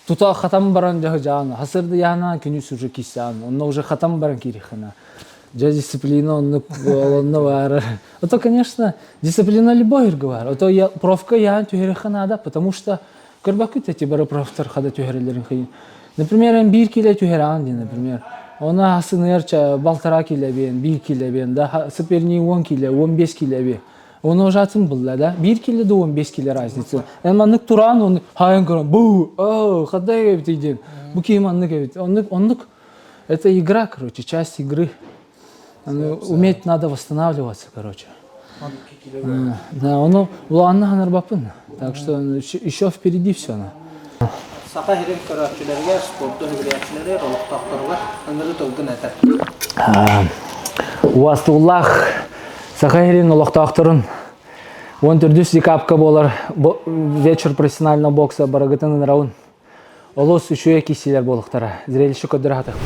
Тута хатан баран дьэ дьаан хасырды яана күнүс уже кисаан онно уже хатан баран киириххина дьэ дисциплина оннук онно баар ото конечно дисциплина любой бар ото я профка яан түһэриххэ наада потому что көрбөккүт эти бары профтар хада түһэрэллэрин хыйын например эн биир киле түһэрэҕин дии например оны асыныар балтара киле биэн биир киле биэн да соперник 10 киле 15 киле би Оны ужатын булла да. Бир кило да 15 кило разница. Эн маннык туран оны хайын көрөн бу о хадай эбит диэн. Бу киһи маннык эбит. Оннук оннук это игра, короче, часть игры. Уметь надо восстанавливаться, короче. Да, ону улаанна ханарбаппын. Так что еще впереди все. Саха сирин көрөөччүлэригэр, спорду сөбүлээччилэригэр, олохтоохторугар ыҥырыы тылгын этэр. Уастууллаах Саха сирин олохтоохторун 14 декабрьга буолар вечер профессионального бокса барыгытын ынырабын. Олус үчүгэй киирсиилэр буолуохтара. Зрелище көрдөрө сатыах.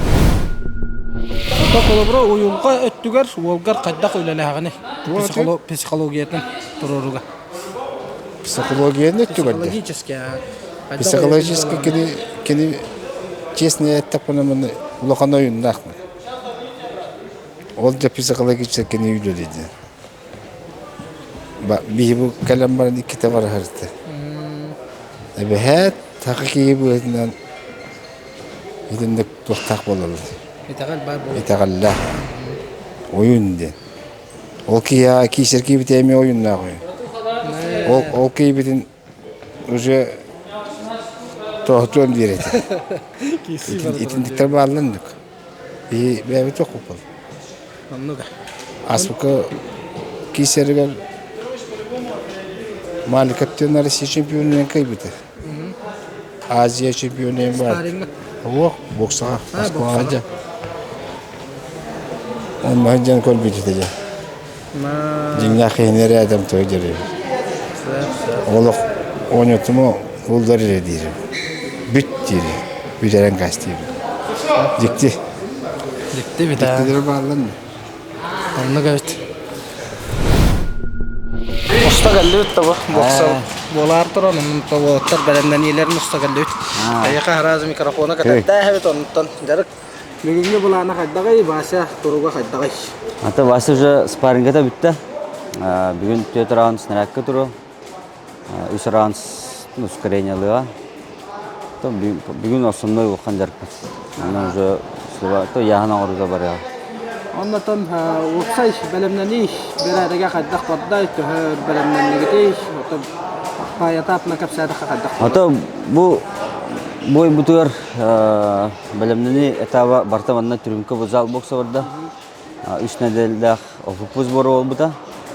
Ото холобура уйулҕа өттүгэр уолгар хайдах үлэлээҕиний? Психологиятын туруоруга. Психологияны өттүгэр Психологически. Психологически кини кини честно эттэхпинэ улахан ойуннаахмын. Ол да психологически кини үлэлиир. Биһи бу кэлэн баран иккитэ бараһарта. Эбэһээт саха киһи быһыытынан итинник туохтаах буолаллар. Итэҕэл баар буолар. Итэҕэллээх. Ойун диэн. Ол киһи киисэр киһибит эмиэ ойуннаах ойун. Ол ол киһибитин уже тоһутуон диир этэ. Итинниктэр бааллар Биһи бэйэбит тохпуппут. Оннук. Аспыкка киисэригэр Маликаттан Россия чемпионунан кыайбыта. Азия чемпионунан бар. Суох, боксаҕа, Москваҕа дьэ. Онно дьэн көрбүт этэ дьэ. Дьиҥнээх киһини эрэ адам той дьэрийэр. Олох оонньотума уллар эрэ диирим. Бүт диирим. Бүтэрэн каас диирим. Дьикти. Дьикти бит аа. Дьиктилэр бааллар Оннук эбит. Уста кэллибит да бу бокса буолаар туран онон тобуоттар бэлэмнэниилэрин уста кэллибит. Эйиэхэ араас микрофона кэтэрдээх эбит оннуттан дьарык Бүгүҥҥү былаана хайдаҕый, Вася туруга хайдаҕый? Ата Вася уже спаррингата бүттэ. Бүгүн түөрт раунд снарядка туруо. Үс раунд ускорениялыа. Бүгүн основной улахан дьарыкпыт. Онон уже то яһан оҥоруута барыа. Оннотон уопсай бэлэмнэнии бэрээдэгэ хайдах бардай, төһө бэлэмнэннигитий, паятаапна кэпсээтэххэ хайдах Ото бу бой бутугар Бэлэмнэнии этаба барыта манна түрүҥкэ зал бокса барда. Үс нэдиэлээх ОФП сбора буолбута.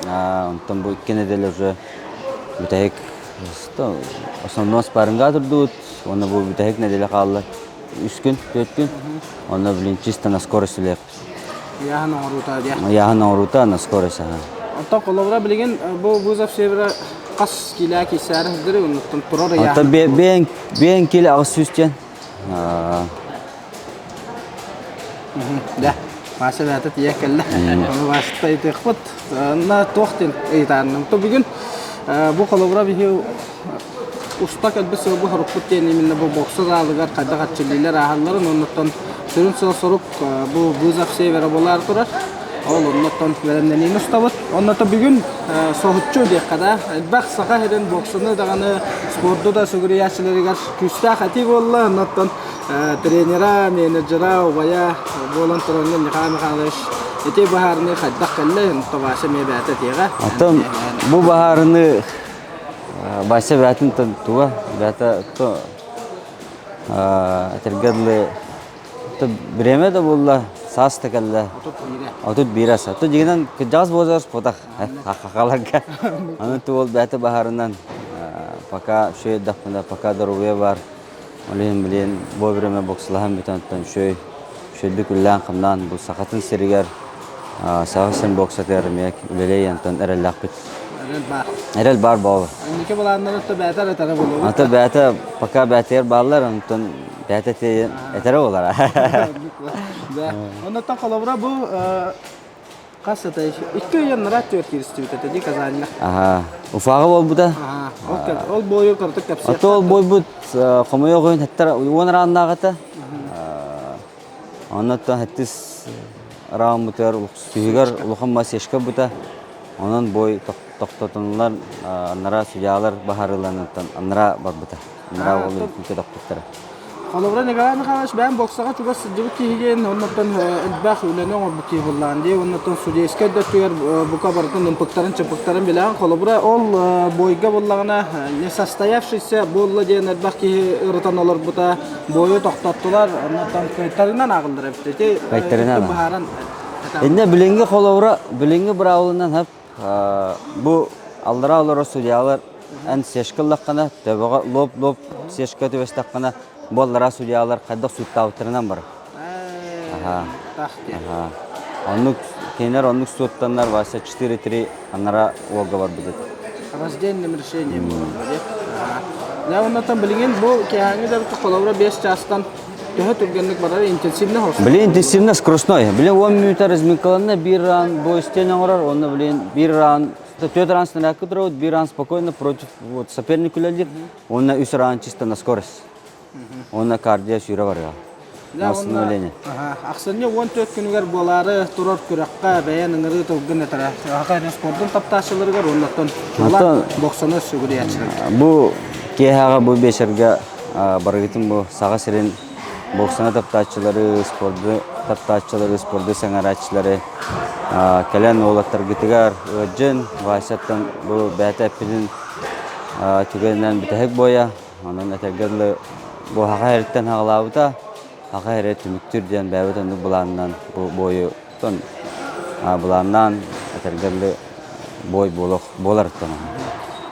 Онтон бу икки нэдиэлэ уже бүтэһик основной спарринга турдубут. Уонна бу бүтэһик нэдиэлэ хаалла үс күн, түөрт күн. Онно блин чисто на скорость үлэппит. Ыйааһын оҥоруута диэ. Ыйааһын оҥоруута на скорость аха. Оттон холобура билигин бу вызов севера хас киилээ киисээри сылдьар оннуттан турар ыйааһын. Оттон биэн биэн киилэ 800 диэн Дьэ, Вася бэйэтэ тиийэ кэллэ. Ону Васята ыйытыахпыт. Онно туох диэн ыйытаарным. То бүгүн бу холобура биһи уста кэлбит сылбы-сорукпут диэн именно бу бокса залыгар хайдах эрчиллиилэр ааһалларын, оннуттан сүрүн сыал-сорук бу вызов севера буолаар турар. Ол оннуттан бэлэмнэниини устабыт. Онното бүгүн соһуччу диэххэ да, элбэх саха сирин боксаны даҕаны спорду да сүгүрүйээччилэригэр күүстээх этии буолла. Оннуттан тренера, менеджера, убайа буолан туранна Михаил Михайлович ити баһаарыныы хайдах кэллэ, Вася эмиэ бэйэтэ этиэҕэ. Оттон бу баһаарыныы Вася бэйэтин туга, бэйэтэ этэргэ дылы Бириэмэ да буолла, саас да кэллэ. 31 аса. То дьиҥинэн кырдьаҕас возраст потах хахаларга. Аны туол бэйэтэ баһарынан пока үчүгэй эрдэхпинэ, пока доруобуйа баар. Ол иһин билигин бу бириэмэ боксалаһан бүтэн үчүгэй үчүгэйдик үлэлээн-хамнаан бу Сахатын сиригэр Саха сирин боксатыгар эмиэ үлэлээн онтон эрэллээхпит. Эрэл баар. Эрэл баар буолар. Инники былааннары то бэйэтэ эрэ буолуо. Ата бэйэтэ пока бэйэтигэр бааллар, онтон бэйэтэ этэрэ буолар. Оннуттан холобура бу хас этэй? Икки ыйан нараат түөрт кииристибит этэ дии Казаньга. Аха. Уфаҕа буолбута. Ол бойу кырдык кэпсиэх. Ото ол бойбут хомойуох иһин хэттэр уон рааннаах этэ. Оннуттан хэттис рааммытыгар сүүһүгэр улахан масешка бута. Онон бой тохтотуллар анараа судьялар баһарыыларыттан анараа барбыта. Анараа ол икки тохтуттара. Холобура Николай Михайлович бэйэм боксаҕа чугас сылдьыбыт киһигин, оннуттан элбэх үлэни оҥорбут киһи буоллаҕын дии, оннуттан судейскай да өттүгэр бука барытын ымпыктарын-чымпыктарын билэҕин. Холобура ол бойга буоллаҕына несостоявшийся буолла диэн элбэх киһи ырытан олорбута, бойу тохтоттулар, оннуттан кыайтарынан ааҕыллар эбит. Ити Кыайтарынан. быһааран Иннэ билиҥҥи холобура, билиҥҥи быраабылынан хап бу аллараа олорор судьялар эн сешка ыллаххына, төбөҕө лоп-лоп сешка түбэстэххинэ, бу аллараа судьялар хайдах сууттаабыттарынан барар. Аха. Аха. Оннук кинилэр оннук суоттаннар Вася 4-3 анара уолга барбыт этэ. Раздельным решением буолар. Я оннотон билигин бу киэһээҥҥи дьарыкка холобура 5 чаастан төһө түргэнник барар интенсивно хорсун? Блин, интенсивно скоростной. Блин, 10 минута разминкаланна, биир раунд бой стен оҥорор, онно блин, биир раунд, төрт раунд снарядка туруорбут, биир раунд спокойно против вот, соперник үлэлиир, уонна үс раунд чисто на скорость. Уонна кардио сүүрэ барыа. На восстановление. Ахсынньы 14 күнүгэр буолаары турар күрэххэ бэйэн ыҥырыы тылгын этэрэ. Саха спордун таптааччыларыгар уоннаттан боксаны сүгүрүйээччилэргэ. Бу киэһэҕэ бу биэчэргэ барыгытын бу Саха сирин боксаны таптааччылары, спорду таптааччылары, спорду сэҥээрааччылары кэлэн уолаттаргытыгар ыалдьын, Васяттан бу бэйэтэ эппитин түгэнинэн бүтэһик буойа, онон этэргэ дылы бу Саха сириттэн саҕалаабыта, Саха сирэ түмүктүүр диэн бэйэбит оннук былаанынан бу буойу былааннаан этэргэ дылы бой буолуох буоларыттан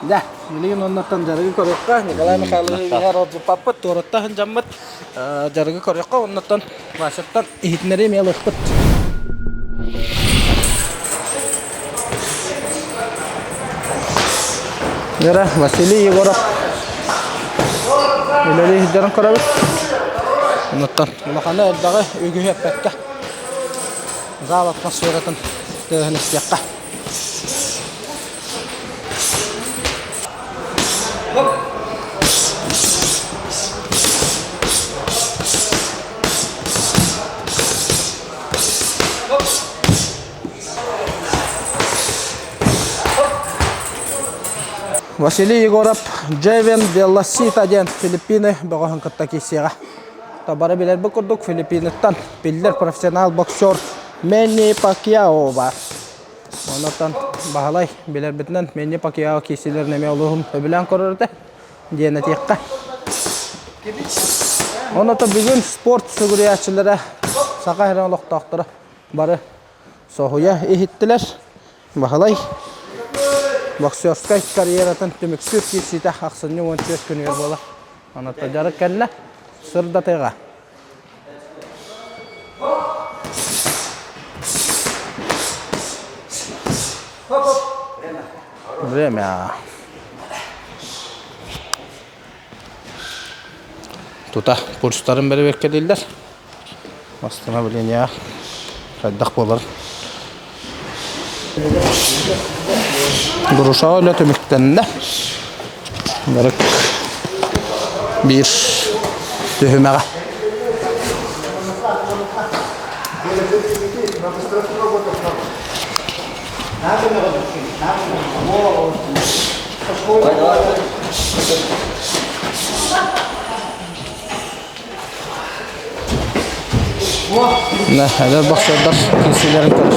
Да, билигин оннуттан дьарыгы көрүөххэ. Николай Михайлович Паппыт туораттан сылдьаммыт дьарыгы көрүөххэ, оннуттан Васяттан иһитиннэри эмиэ ылыахпыт. Вера Василий Егоров үлэлии сылдьарын көрөбүт. Оннуттан улаханы элбэҕи үгүһү эппэккэ зал атмосфератын тыаһын истиэххэ. Василий Егоров Джевен Белласита диэн Филиппины бөҕөһүн кытта киирсиэҕэ. Бары билэрбит курдук Филиппиныттан биллэр профессионал боксер Мэнни Пакьяо баар. Онон Баһылай билэрбитинэн Мэнни Пакьяо киирсиилэрин эмиэ олуһун сөбүлээн көрөр этэ диэн этиэххэ. Онон бүгүн спорт сүгүрүйээччилэрэ Саха сирин олохтоохторо бары соһуйа иһиттилэр. Баһылай боксерскай карьератын түмүктүүр киирсиитэ ахсынньы 14 күнүгэр буолар. Онон дьарык кэллэ. Сырдатыыга. Время. Тута курстарын бэрэбиэркэлииллэр. Восстановление хайдах буолар. Груша үлэ түмүктэннэ. Дьарык. Биир түһүмэҕэ. Эдэр боксердар киирсиилэрин көрөр.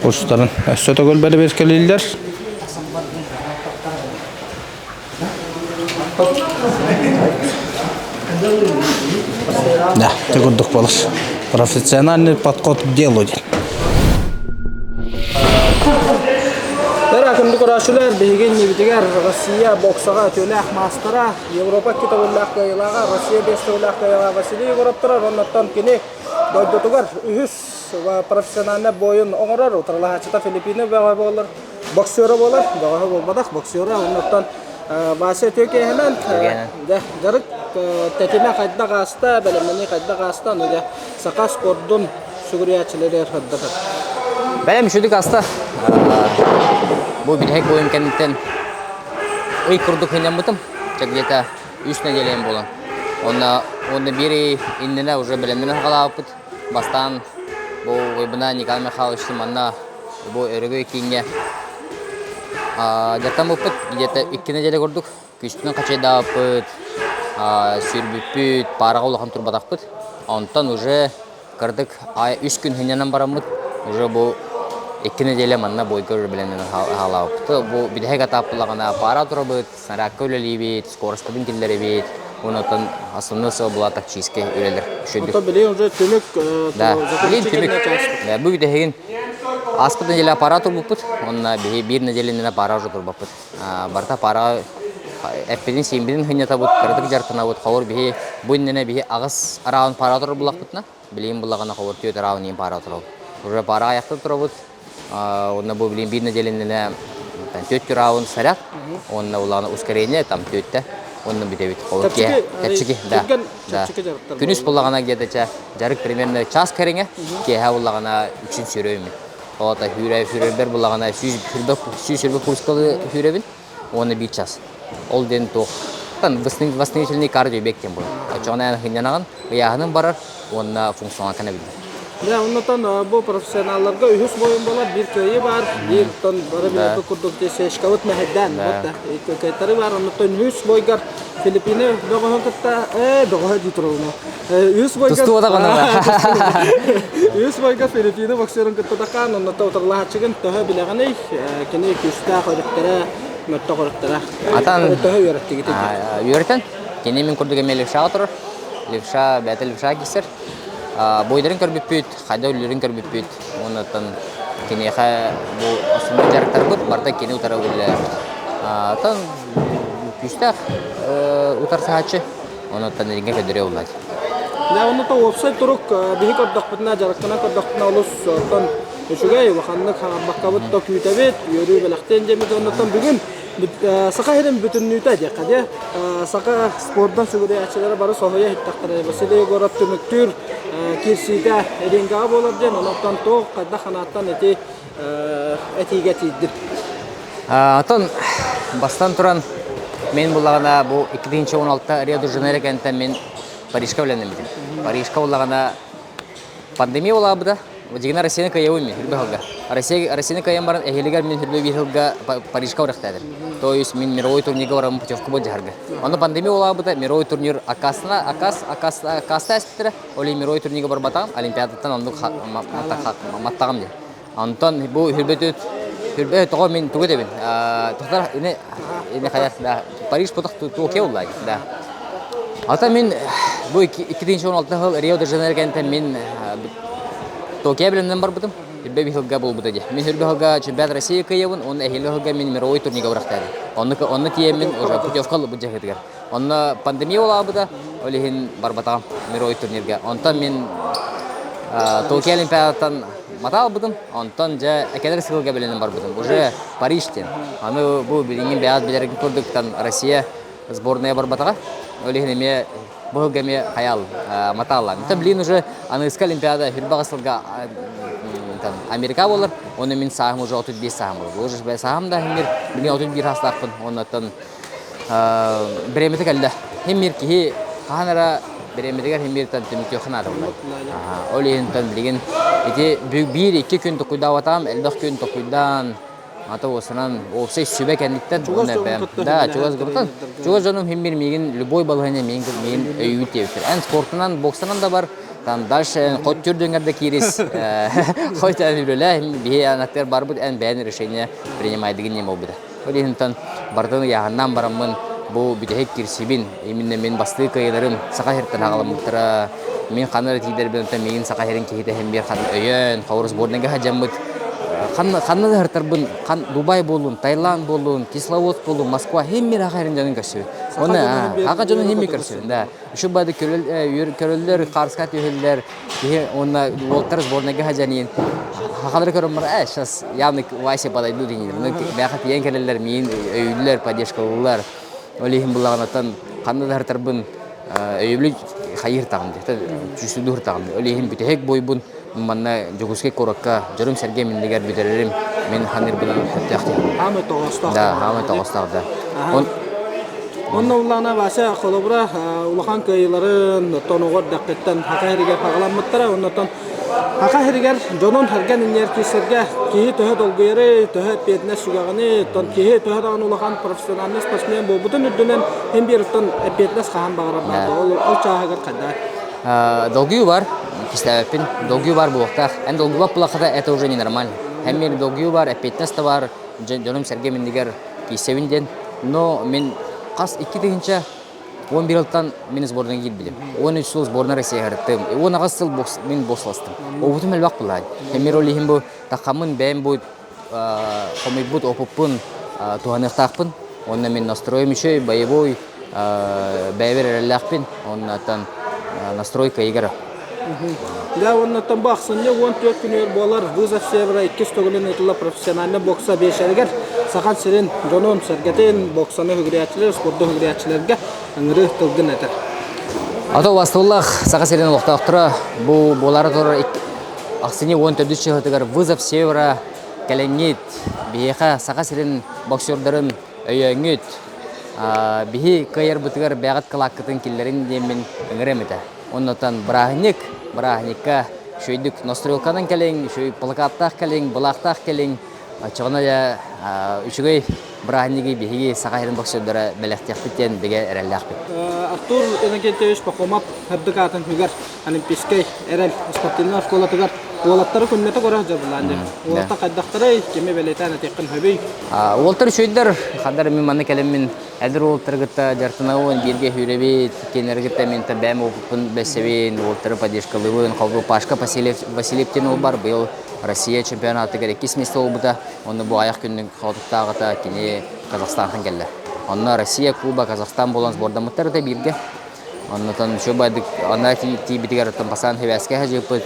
Курстарын өссө төгүл бэрэбиэркэлииллэр. Да, ты курдук буолар. Профессиональный подход к делу диэн. Тара күндү көрөөччүлэр, биһиги иннибитигэр Россия боксаҕа үтүөлээх маастара, Европа кытабыллаах кыайыылааҕа, Россия биэс төгүллээх кыайыылааҕа Василий Егоров турар. Оннуттан кини дойдутугар үһүс профессиональный бойун оҥорор, утарылаһааччыта Филиппины бөҕө буолар. Боксера буолар, бөҕөһө буолбатах, боксера. Оннуттан Вася үтүө киэһэнэн дьарык тэтимэ хайдах ааста, бэлэмнэнии хайдах ааста, аны дьэ саха спордун сүгүрүйээччилэригэр сырдатар. Бэлэм үчүгдүк ааста. Бу бүтэһик бойум кэнниттэн ый курдук сынньаммытым. Где-то үс нэдиэлэм буолан. Онно уонна биир ый иннинэ уже бэлэмнэнэн саҕалаабыппыт. Бастаан бу уйбуна Николай Михайлович манна бу Өрөгөй кииҥҥэ дьарыктаммыппыт где-то икки нэдиэлэ курдук күүспүтүн хачайдаабыппыт, сүүрбүппүт, паараҕа улахан турбатахпыт. Онтон уже кырдык үс күн сынньанан бараммыт уже бу икки нэдиэлэ манна бойга бэлэмнэнэн хаалаабыппыт. Бу бүтэһик этаппылаҕына паара турабыт, Снарядка үлэлиибит, скоростьпытын киллэрэбит, уонна основной сыал была тактическай үлэлэр. Ото билигин уже түмүк Да, билигин түмүк. Бу бүтэһигин ааспыт неделя пара турбуппут, уонна биһи биир неделянан пара уже турбаппыт. Барыта пара эппитин сиимбитин хынньатабыт, кыратык дьарыктанабыт. Холобур биһи бу иннинэ биһи аҕыс раунд пара турар буллахпытына, билигин буллаҕына холобур түөрт раунд иин пара турабыт. Уже пара айахтан турабыт, Уонна бу билин биир нэдиэлэннэнэ түөрт раунд снаряд, уонна улаана ускорение там түөртэ, уонна бүтэбит. Чэпчэки, да. Да. Күнүс буллаҕына где-то ча дьарык примерно час кэриҥэ, киэһэ буллаҕына үксүн сүүрөбүн. Олата хүүрэ хүүрэрбэр буллаҕына 120 пульскалы хүүрэбин, уонна биир час. Ол диэн туох восстановительный кардиобег диэн буолар. Оччоҕуна эн сынньанаҕын, ыйааһынын барар уонна функционалкан эбиллэр. Дьэ, оннотон бу профессионалларга үһүс бойун буолар, биир кыайыы баар, биир тон бары билэрбит курдук сешкабыт мэһэйдээн, вот кыайтары баар, оннотон үһүс бойгар Филиппины бөҕөһүн кытта, ээ, бөҕөһө дии турабын. Үһүс бойгар Үһүс бойга Филиппины боксерын кытта такаан, оннотон утарылаһааччыгын төһө билэҕиний, кини күүстээх өрүттэрэ, мөлтөх өрүттэрэ. Атан төһө үөрэттигит? Үөрэтэн, кини мин курдук эмиэ левшаҕа турар. Левша, бэйэтэ левша киирсэр. Бойдарын көрбүппүт, хайда өлөрүн көрбүппүт. Уоннаттан киниэхэ бу основной дьарыктарбыт барыта кини утары үлэлээбит. Оттон күүстээх утарсааччы, онуттан илиҥҥэ көрдөрүө буллаат. Дьэ, онно уопсай турук биһи көрдөхпүтүнэ, дьарыктана көрдөхпүтүнэ олус оттон үчүгэй, улаханнык хаҥарбаккабыт да күүтэбит, үөрүү бэлэхтиэн диэммит оннуттан бүгүн Саха сирин бүтүннүүтэ диэххэ диэ. Саха спордун сүгүрүйээччилэрэ бары соһуйа иһиттэхтэрэ. Василий Егоров түмүктүүр киирсиитэ рингаҕа буолар диэн, онон туох хайдах санааттан ити этиигэ тиийдим. Оттон бастан туран мен буллаҕына бу 2016 Рио-де-Жанейро кэнниттэн мин Парижка үлэлэммитим. Парижка буллаҕына Пандемия буолаабыта. Дьиҥинэ Россияны кыайабын мин хүрбэ сылга. Россия, Россияны кыайан баран эһиилигэр мин хүрбэ биир сылга Парижка барыахтаатым. То есть мин мировой турнирга бараммын путевка былдьаһарга. Онно пандемия буолаабыта, мировой турнир аккаастана, аккаас, аккаас, аккаастаа эспиттэрэ. Ол иһин мировой турнирга барбатаҕым, Олимпиадаттан оннук маттаҕым диэн. Онтон бу хүрбэ хүрбэ тоҕо мин тугу этэбин? Тохтор ини ини хайа да Париж потох Токио булла да. Ата мин бу 2016 сыл Рио де Жанейро кэнниттэн мин Токио билимнэн барбытым. Хүрбэ биир сылга буолбута дии. Мин хүрбэ сылга чемпионат России кыайабын, уонна эһиил сылга мин мировой турнирга бырахтаатым. Онно онно тиийэммин уже путевка ылбыт дьаһыытыгар. Онно пандемия буолаабыта, ол иһин барбатаҕым мировой турнирга. Онтон мин Токио Олимпиадаттан мата албытым. Онтон дьэ экэлэр сылга билинэн барбытым. Уже Париж диэн. Аны бу билиҥҥи бэйэҕит билэргит курдук Россия сборная барбатаҕа. Ол иһин эмиэ бу сылга эмиэ хайал матааллаан. Это блин уже аныгыскы Олимпиада хүрбэҕэ сылга там Америка буолар. Оны мин сааһым уже 35 сааһым буолар. Уже сааһым да мир билин 31 саастаахпын. Оннуттан бириэмэтэ кэллэ. Хим киһи хаһан эрэ бириэмэтигэр хим бииртэн түмүктүөххэ наада буолар. Ол иһин билигин ити биир-икки күн токуйдаабатаҕым, элбэх күн токуйдаан Ата уосанан уопсай сүбэ кэнниттэн Чугас уонна дьонун бэйэм кытта да сүбэлэһэн чугас группаттан тренердэргэ. чугас дьонум хим бир миигин любой балаһыанньа миигин миигин өйүүр диэбиттэр. Эн спортунан, боксанан да бар, там дальше хоть түрдүҥэр да киирис, хоть эн үлэлээ, биһи анаттыгар барбыт эн бэйэн решение принимайдыгын диэн буолбута. Ол иһинтэн бардын ыйааһыннаан бараммын бу бүтэһик кирсибин, именно мин бастыы кыайыыларым Саха сириттэн аҕаламмыттара. Мин ханна да тиийдэрбин онтон миигин Саха сирин киһитэ иһин биир ханна өйөөн, ховор сборныйга сылдьаммыт ханна ханна да сыртарбын хан Дубай буоллун, Таиланд буоллун, Кисловодск буоллун, Москва хим бир аха сирин дьонун көрсүбүт. Саха Оны дьонун биир аха дьонун үөрэ хим көтө көрсүбүт, да. Үчү бады көрөллөр, Карска түһэллэр, киһи уонна уолтар сборныйга сылдьан хахалары көрөн баран, сейчас явно Вася подойду дииллэр. Ну, бэйэхэ тиийэн кэлэллэр, миин өйүүллэр, поддержкалыыллар. Ол иһин буллаҕынаттан ханна да сыртарбын өйөбүлү хайыыр таҕым дии, чүүстүдуур таҕым. Ол иһин бүтэһик буойбун манна Дьокуускай куоракка дьонум-сэргэм иннигэр бүтэрэрим мин ханыырбынан сөптөөх дии. Хаамай тоҕоостоох. Да, хаамай тоҕоостоох да. Он Онно улаана Вася холобура улахан кыайыыларын тоноҕор дэххиттэн хака сиригэр хаҕаламмыттара. Оннотон хака сиригэр дьонун сэргэн иннигэр киирсэргэ киһи төһө долгуйары, төһө эппиэтинэс сүгэҕини, оттон киһи төһө даҕаны улахан профессиональный спортсмен буолбутун үрдүнэн һин биир оттон эппиэтинэс хаһан баҕарар баар. Ол ол чааһыгар хайдах? Долгуйуу бар, кистээбэппин. Долгуйуу бар буолуохтаах. Эн долгуйбат булахата это уже ненормально. Һэм мин долгуйуу бар, эппиэтинэс да бар, дьонум сэргэм иннигэр киирсэбин диэн. Но мин хас 2011 ылтан мин сборная киирбитим. 13 сыл сборная Россия сырыттым. 18 сыл бокс, мин боксластым. Опытым элбэх булаан. Эмир ол иһин бу тахаммын бэйэм бу хомуйбут опыппын туһаныахтаахпын. Онно мин настроем үчүгэй, боевой, бэйэбэр эрэллээхпин. Оннуттан настройка игра. Да, оннуттан бу ахсынньы 14 күнүгэр буолар Вызов Севера иккис төгүлүн ыытыллар профессиональный бокса биэшэригэр Саха сирин дьонун сэргэтин боксаны үгүрээччилэр, спорду үгүрээччилэргэ ыҥырыы тылгын этэр. Ато убастыбыллаах Саха сирин олохтоохторо бу буолаары турар ахсынньы 14 чыһытыгар Вызов Севера кэлэҥҥит, биһиэхэ Саха сирин боксердарын өйөөҥҥүт, биһи кыайарбытыгар бэйэҕит кылааккытын киллэрин диэммин ыҥырыам этэ. Оннотон бырааһынньык, бырааһынньыкка үчүгэйдик нострелканан кэлиҥ, үчүгэй плакаттаах кэлиҥ, былаахтаах кэлиҥ, Оччоҕуна дьэ үчүгэй бырааһынньыгы биһиги Саха сирин боксердара бэлэхтиэхпит диэн бигэ эрэллээхпит. Артур Иннокентьевич Пахомов сырдык аатын сүгэр Олимпийскай эрэл спортивнай оскуолатыгар уолаттары күннэтэ көрө сылдьабылаан диэн. Уолаттар хайдахтарай, кими бэлиэтээн этиэххин сөбүй? Уолаттар үчүгэйдэр, хандар мин манна кэлэммин эдэр уолаттары кытта дьарыктанабын, бииргэ сүүрэбит, кинилэри кытта мин бэйэм опыппын бэссэбин, уолаттары поддержкалыыбын. Холобур, Пашка Васильев, Васильев диэн уол бар, быйыл Россия чемпионатыгар иккис миэстэ буолбута. Онно бу айах күнүн хотуктааҕыта кини Казахстантан кэллэ. Онно Россия, Куба, Казахстан буолан сбордаммыттар да бииргэ. Оннотон үчүгэй ана тиийбитигэр оттон пасан хибээскэ садьыппыт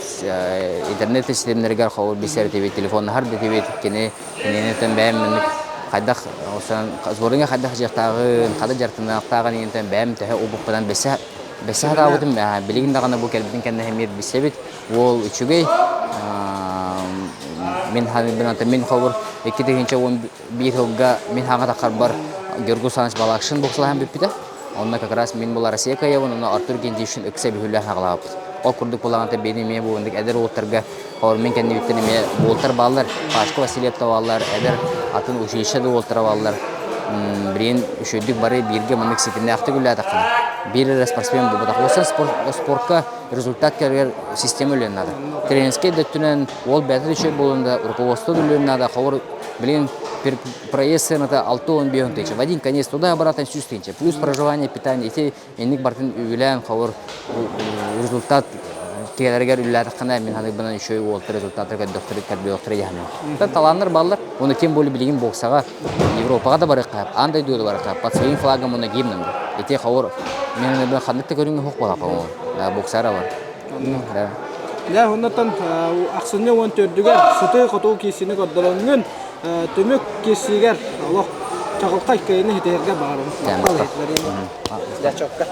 интернет ситимнэригэр холбор билсэр этибит, телефоннаһар да этибит. Кини кининитэн бэйэм маннык хайдах сборга хайдах дьыахтааҕын, хада дьарыктаныахтааҕын иһинтэн бэйэм төһө убуппунан бэсэ бэсэ хатаабытым билигин даҕаны бу кэлбитин кэннэ эмиэ билсэбит. Уол үчүгэй. Мин мин холбор 2011 сылга мин хаҥа таххарбар Георгий Александрович Балакшин боксалаһан бүппүтэ. Онно как раз мин була Россия кыайабын, онно Артур Гендишин ыкса бүһүлээн хаҕалаабыт. Ол курдук булаҕанта бэйэни эмиэ буолуннук эдэр уолаттарга холбор мин кэннибиттэн эмиэ уолаттар бааллар. Пашка Васильев да бааллар, эдэр атын училище да уолаттара бааллар. Билигин үчүгэйдик бары бииргэ маннык ситимнээхтик үлэлээтэххинэ, биир эрэ спортсмен буолбатах. Уопсай спортка результат кэлэр система үлүөн наада. Тренерскэй да өттүнэн уол бэйэтэ да үчүгэй буолуон да, руководство да үлүөн наада. Холобур, билигин проезд сыаната 65 тысяча. В один конец туда-обратно 100 тысяча. Плюс проживание, питание. Ити инник бартын үгүлээн холобур результат киэлэригэр үлэлээтэххинэ мин ханыгбынан үчүгэй уолтар результаттар көрдөхтөрү көрдүөхтөрө дьаһанам. Талааннар баллар. Уну тем более билигин боксаҕа Европаҕа да барыахха, аан дойдуга да барыахха, под своим флагом уонна гимном. Ити ховор мен ханнык да көрүҥҥэ суох буолар, по-моему. Да, боксара бар. Да. Дьэ, оннуттан ахсынньы 14-үгэр сытыы хотуу киирсиини көрдөрөҥҥүн, түмүк киирсиигэр олох. Чаҕылхай кыайыны ситиһэргэ баҕарабын. Махтал иһитиннэриини. Дячокка.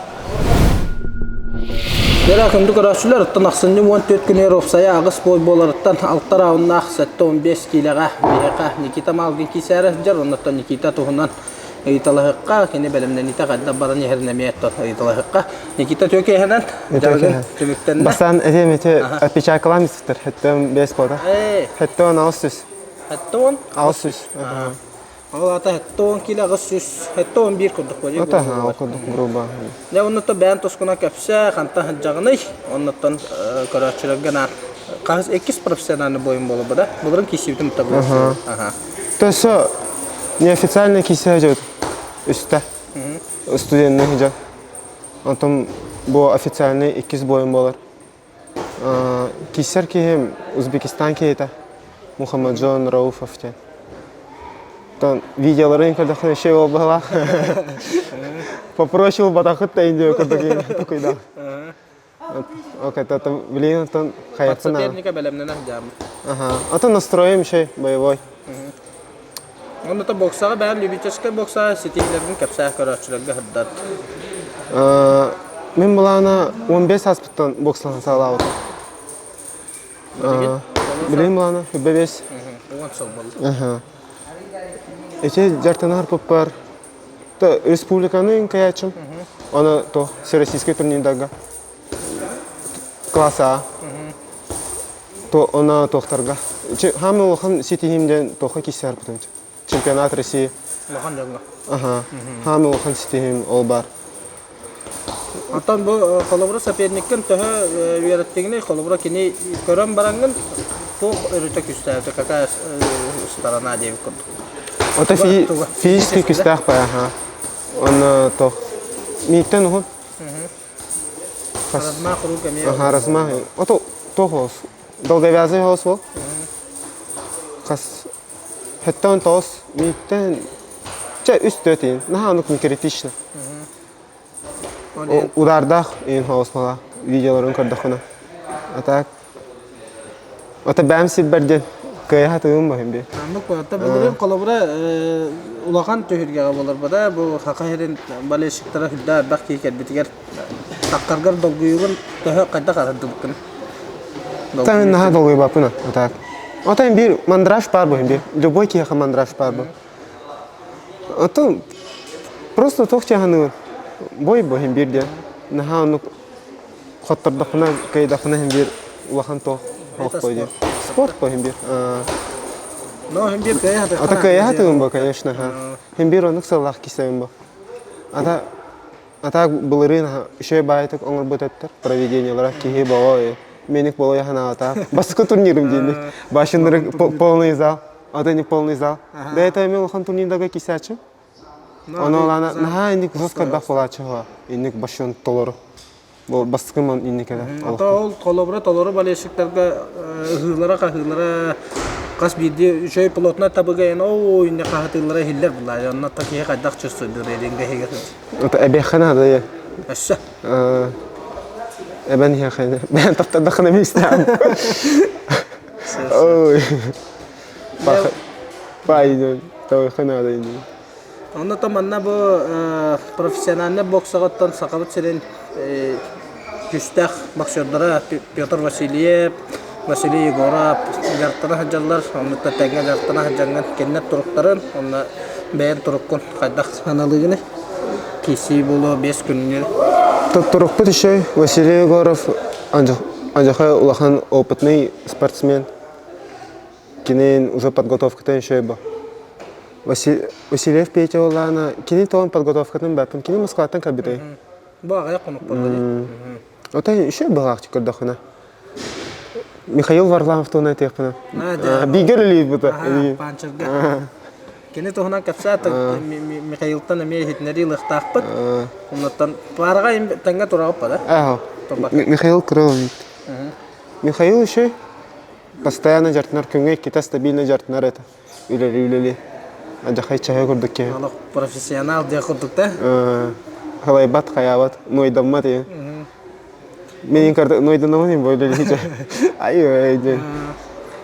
Дьэ, күндү көрөөччүлэр, оттон ахсынньы 14 күнүгэр уопсайа аҕыс бой буоларыттан алта рауннаах 75 киилэҕэ биһиэхэ Никита Малгин киисээрэ сылдьар, оннуттан Никита туһунан ыйыталаһыахха, кини бэлэмнэниитэ хайдах баран иһэрин эмиэ ыйыталаһыахха. Никита Түөкэһинэн дьарыгын түмүктэннэ. Бастаан этиэм ити отпечаткалаан иститтэр. Хэттэн бэс бода. Хэттэн аҕыс сүс. Хэттэн аҕыс сүс. Ол аата 70 кило 871 курдук буолуо. Ата ол курдук грубо. Дьэ оннуттан бэйэн тускунан кэпсээ, хантан сылдьаҕыный? Оннуттан көрөөччүлэргэ наар хаһыс иккис профессиональный бойум буолбу да? Былырын киирсибитим табылар. Аха. То все неофициально киирсэ сылдьыбыт үстэ. Студенный сылдьан. Онтон бу официальный иккис бойум буолар. Киирсэр киһим Узбекистан киһитэ Мухаммаджон Рауфов диэн. Оттон видеоларын көрдөххүнэ еще ол быһалаах. Попроще батахыт да индио курдук такуйда. Окей, то блин, оттон хайаппын. Соперника бэлэмнэнэ сылдьааммыт. Ага. Ото настроем еще боевой. Онно боксаҕа бэйэм любительскай бокса ситиһиилэрбин кэпсээх көрөөччүлэргэ сырдат. Мин былаана 15 ааспыттан боксалаан саҕалаабытым. Билигин былаана 25. Уон сыл буолла. Ити дьартанар пуппар республиканы каячым. Оны то всероссийский турнирдарга Класс А. То она тохтарга. Хамы улахан ситиһим диэн тоха киссээр Чемпионат России. Улахан дьоҥҥо. Аха. Хамы улахан ситиһим ол бар. Оттон бу холобура соперниккин төһө үөрэттигиний? Холобура кини көрөн бараҥҥын туох өрүтэ күстээбитэ, какая сторона диэбит курдук. Ото физически күстээх бай, аха. Онно тох мииттен уһун. Размах рук эмиэ. Аха, размах. Ото тоҕус. Долговязый хоос буол. Хас хэттэн тоҕус мииттэн чэ үс төрт иин. Наһаа оннук не критично. Удардаах иин хоос буола видеоларын көрдөххүнэ. А так Ото бэйэм сирбэр диэн кыайа сатыыбын бу би. Оннук буолта. Былырыын холобура улахан түһүлгэҕэ буоларбата. Бу Саха сирин болельщиктара сүрдээх элбэх киһи кэлбитигэр таххаргар долгуйугун төһө хайдах аһардыбыккын? Та наһаа долгуйбаппын так. Ото биир мандраж баар бу биир. Любой киһиэхэ мандраж баар бу. Ото просто туох чаһаныыр бой бу биир диэн. Наһаа оннук хоттордохпуна кыайдахпына иһин биир улахан туох охтой диэн спорт по иһин биир Но иһин биир кыайа ата кыайа сатыыбын бо конечно иһин биир оннук сыаллаах кисэбин бо ата ата былырыын үчүгэй баайытык оҥорбут эттэр проведениелара киһи боҕо меник болой ханаата бастакы турнирым диэник башыннары полный зал ата не полный зал бэйэтэ эми улахан турнирдага кисээччи Ону ылаана наһаа инник жестко элбэх буолааччы инник башын толору. Бу бастакы инник эле. Ата ол холобура толору болельщиктарга ыһыылара-хаһыылара хас биирдии үчүгэй плотно табыгайын оо инне хаһытыылара иһиллэр булаа. Онно киһи хайдах чувствуйдур рингэ иһигэр. Это эбиэххэ наада я. Өссө. Эбэн иһэххэ. Бэйэн таптардаххына миистээн. Ой. Пай, тавыхха наада ини. Онно то манна бу профессиональнай боксаҕыттан Сахабыт сирин күүстээх боксердара Петр Васильев, Василий Егоров дьарыктана сылдьаллар. Оннуттан тэҥҥэ дьарыктана сылдьаҥҥын кинилэр туруктарын, онно бэйэҥ туруккун хайдах сыаналыыгыный? Киирсии буолуо биэс күнүнэн. Турукпут еще Василий Егоров андьахай улахан опытный спортсмен. Кини уже подготовкатын еще бо. Васильев Петя олаана кини тоон подготовкатын баппын кини Москваттан кэлбитэй. Бу аҕыйах хонук буолла дии. Ота еще быһаах көрдөххүнэ. Михаил Варламов туһунан этиэхпинэ. Бигэ үлэлиир бута. Панчерга. Кини туһунан кэпсээтик Михаилтан эмиэ иһитиннэрии ылыахтаахпыт. Оннуттан паараҕа тэҥҥэ тураҕыт да? Михаил Крылов. Михаил еще Постоянно дьартынар күҥҥэ иккитэ стабильно дьартынар этэ. Үлэли-үлэли. Адьахай чаһы курдук киһи. Олох профессионал диэх курдук да? Халайбат, хайаабат, нуойдаммат ийэ. Мин карта нуойданамын им бойлели Ай ай диэн.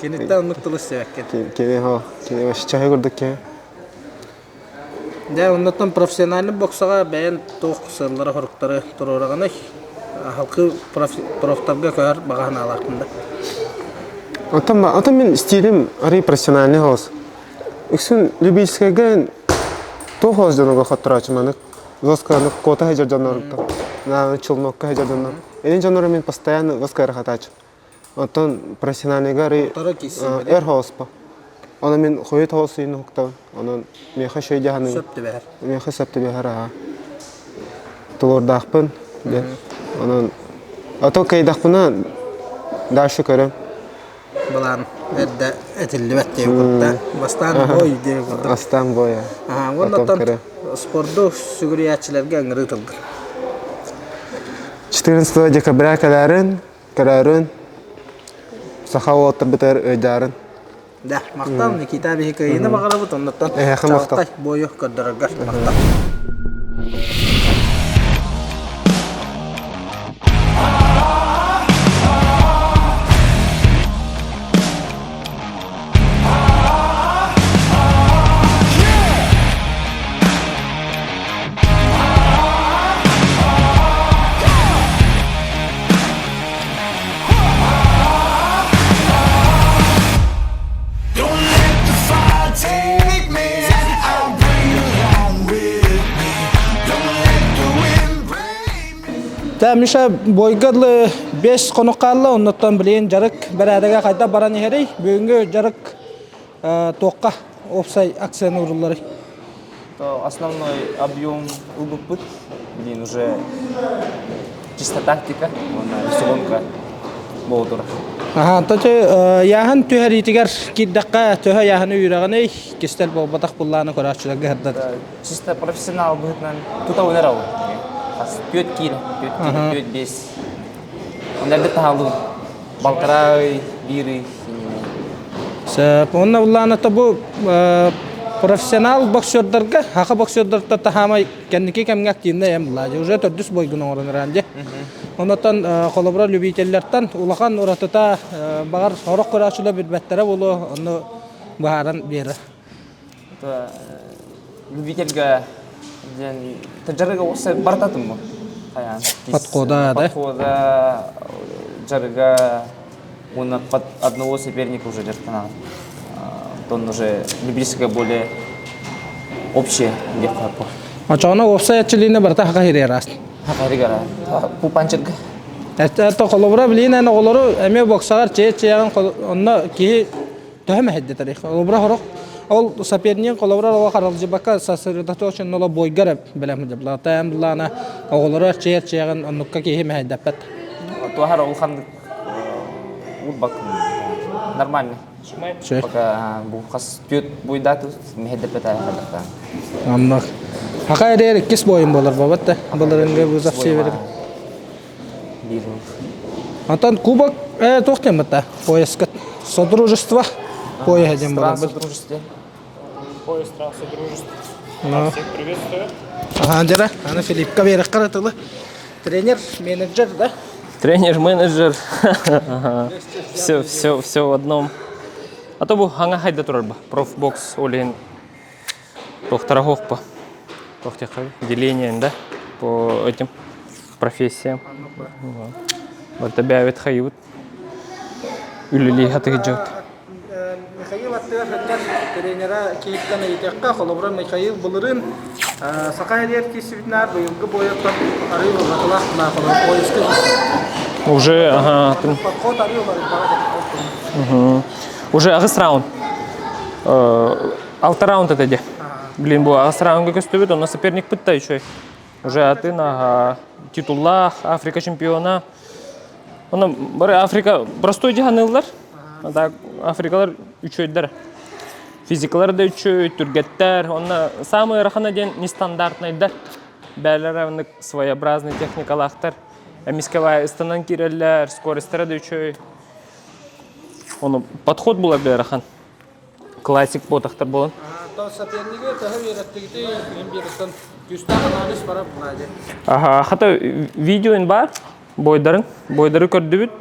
Киниттэн оннук тылы истибэккин. Кини хо, кини вообще чаһы курдук киһи. Дьэ, оннуттан профессиональный боксаҕа бэйэн туох сыаллары-соруктары туруораҕыный? Халкы профтарга көһөр баҕа санаалаахпын да. Оттон, оттон мин стилим арый профессиональный хоос. Үксүн любительскайга туох хоос дьонуга хоттороочу манык жестко кота сылдьар дьонноруттан, челнокка сылдьар дьоннор. Эни дьоннору мин постоянно жестко эрэ Оттон профессиональныйга арый эр хооспа. Онон мин хойут хоосуйун уһуктабын. Онон миэхэ үчүгэй дьаһаныым. Сөп түбэһэр. Миэхэ сөп түбэһэр аха. Тулуурдаахпын диэн. Онон а то кыайдахпына дальше көрөм. Былаан эрдэ этиллибэт диэн курда. Бастаан бой диэн курдук. Бастаан бой. Уонна спорду сүгүрүйээччилэргэ ыҥырыы тылгыр. 14 декабря кэлээрин Көрөөрүн, саха уолаттарбытыгар ыйдаарын. Да, махтал Никита биһи кыайыыны баҕарабыт, оннуттан Эһиэхэ махтал. чаҕылхай буойу көрдөрөргөр махтал. Та Миша бойга дылы 5 хонук хаалла, оннуттан билигин дьарык бэрээдэгэ хайдах баран иһэрий? Бүгүҥҥү дьарык туохха уопсай акцияны уурулларый? Основной объем ылбыппыт, блин, уже чисто тактика, уонна весогонка буола турар. Аха, то яаһын түһэриитигэр киирдэххэ төһө яаһыны үүрэҕиний, кистэл буолбатах буллааны көрөөччүлэргэ сырдат. Чисто профессионал быһыытынан тута үнэр ол. Түөт киилэ, түөт киилэ, түөт бес. Оннарды таһалым. Балтараа ый, биир ый. Сөп. Онно буллааната бу профессионал боксердарга, хаха боксердарта таһаамай кэнники кэмҥэ активнай эм булаа. Уже төрдүс бойгун оҥорон ыран дьэ. Онотон холобура любителлэртэн улахан уратыта баҕар сорох көрөөччүлэр билбэттэрэ буолуо, ону быһааран биэрэр. Любительга диэн дьарыга уопсай барытатын бу. Хайаан. Подхода, да? Подхода, дьарыга уонна под одного соперника уже дьарыктанаҕын. Онтон уже любительская более общее диэххэ Очоҕуна уопсай эрчиллиини барыта хаха иһирэр аас. Хаха иһирэр Пупанчырга. Это холобура билиин эн оҕолору эмиэ боксаҕар чиэ-чиэҕин онно киһи төһө мэһэйдэтэрий? Холобура сорох ол соперник холобура олох аралдьыбакка сосредоточен оло бойга эрэ бэлэм дьаблата эн былаана оҕолору эрчийэр-чиэҕин оннукка киһи мэһэйдэппэт. Туохар улаханнык урбак нормальный. Пока бу хас түөт буйдаат мэһэйдэппэт аахадахтаан. Оннук. Хака эрээр иккис бойум болар бабат да былырыҥҥы вызов северин. Биир Онтон кубок туох диэн бата поездка Содружество поезд диэн Стран буолар. Содружества. Поезд стран Содружества. Всех приветствую. Ага, дьэ, аны Филиппка биэрэххэ тылы. Тренер, менеджер, да? Тренер, менеджер. Все, все, все в одном. А то бу хаҥа хайда турар ба. Профбокс олен тохтара хохпа. Деление, да, по этим профессиям. Вот обявит хают. Үлэлии хатыгыдьыт. Михаил аттыгар сылдьар тренера киһиттэн ыйытыахха, холобура Михаил былырыын Саха сиригэр киирсибитинээр быйылгы буойуттан арыы уратылаах холобура поезка киирсибит. Уже, ага. Подход арыы уларыйбаҕа Уже аҕыс раунд. Алта раунд это де. Блин, бу аҕыс раундга көстүбүт, онно соперникпыт да еще. Уже атын, ага, титуллаах, Африка чемпиона. Онно бары Африка простой дьаһаныыллар. Так Африкалар үчүгэйдэр. Физикалар да үчүгэй, түргэттэр. Онно самый ыарахана диэн нестандартнайдар. Бээлэрэ оннук своеобразный техникалаахтар. Эмискэ ыстанан киирэллэр, скоростара да үчүгэй. Ону подход буолар ыарахан. Классик буотахтар буолан. Соперниги төһө үөрэттигитий биэриттэн күүстээх анализ барар буолаа Аха, хата видеоин бар, бойдарын, бойдары көрдүбүт.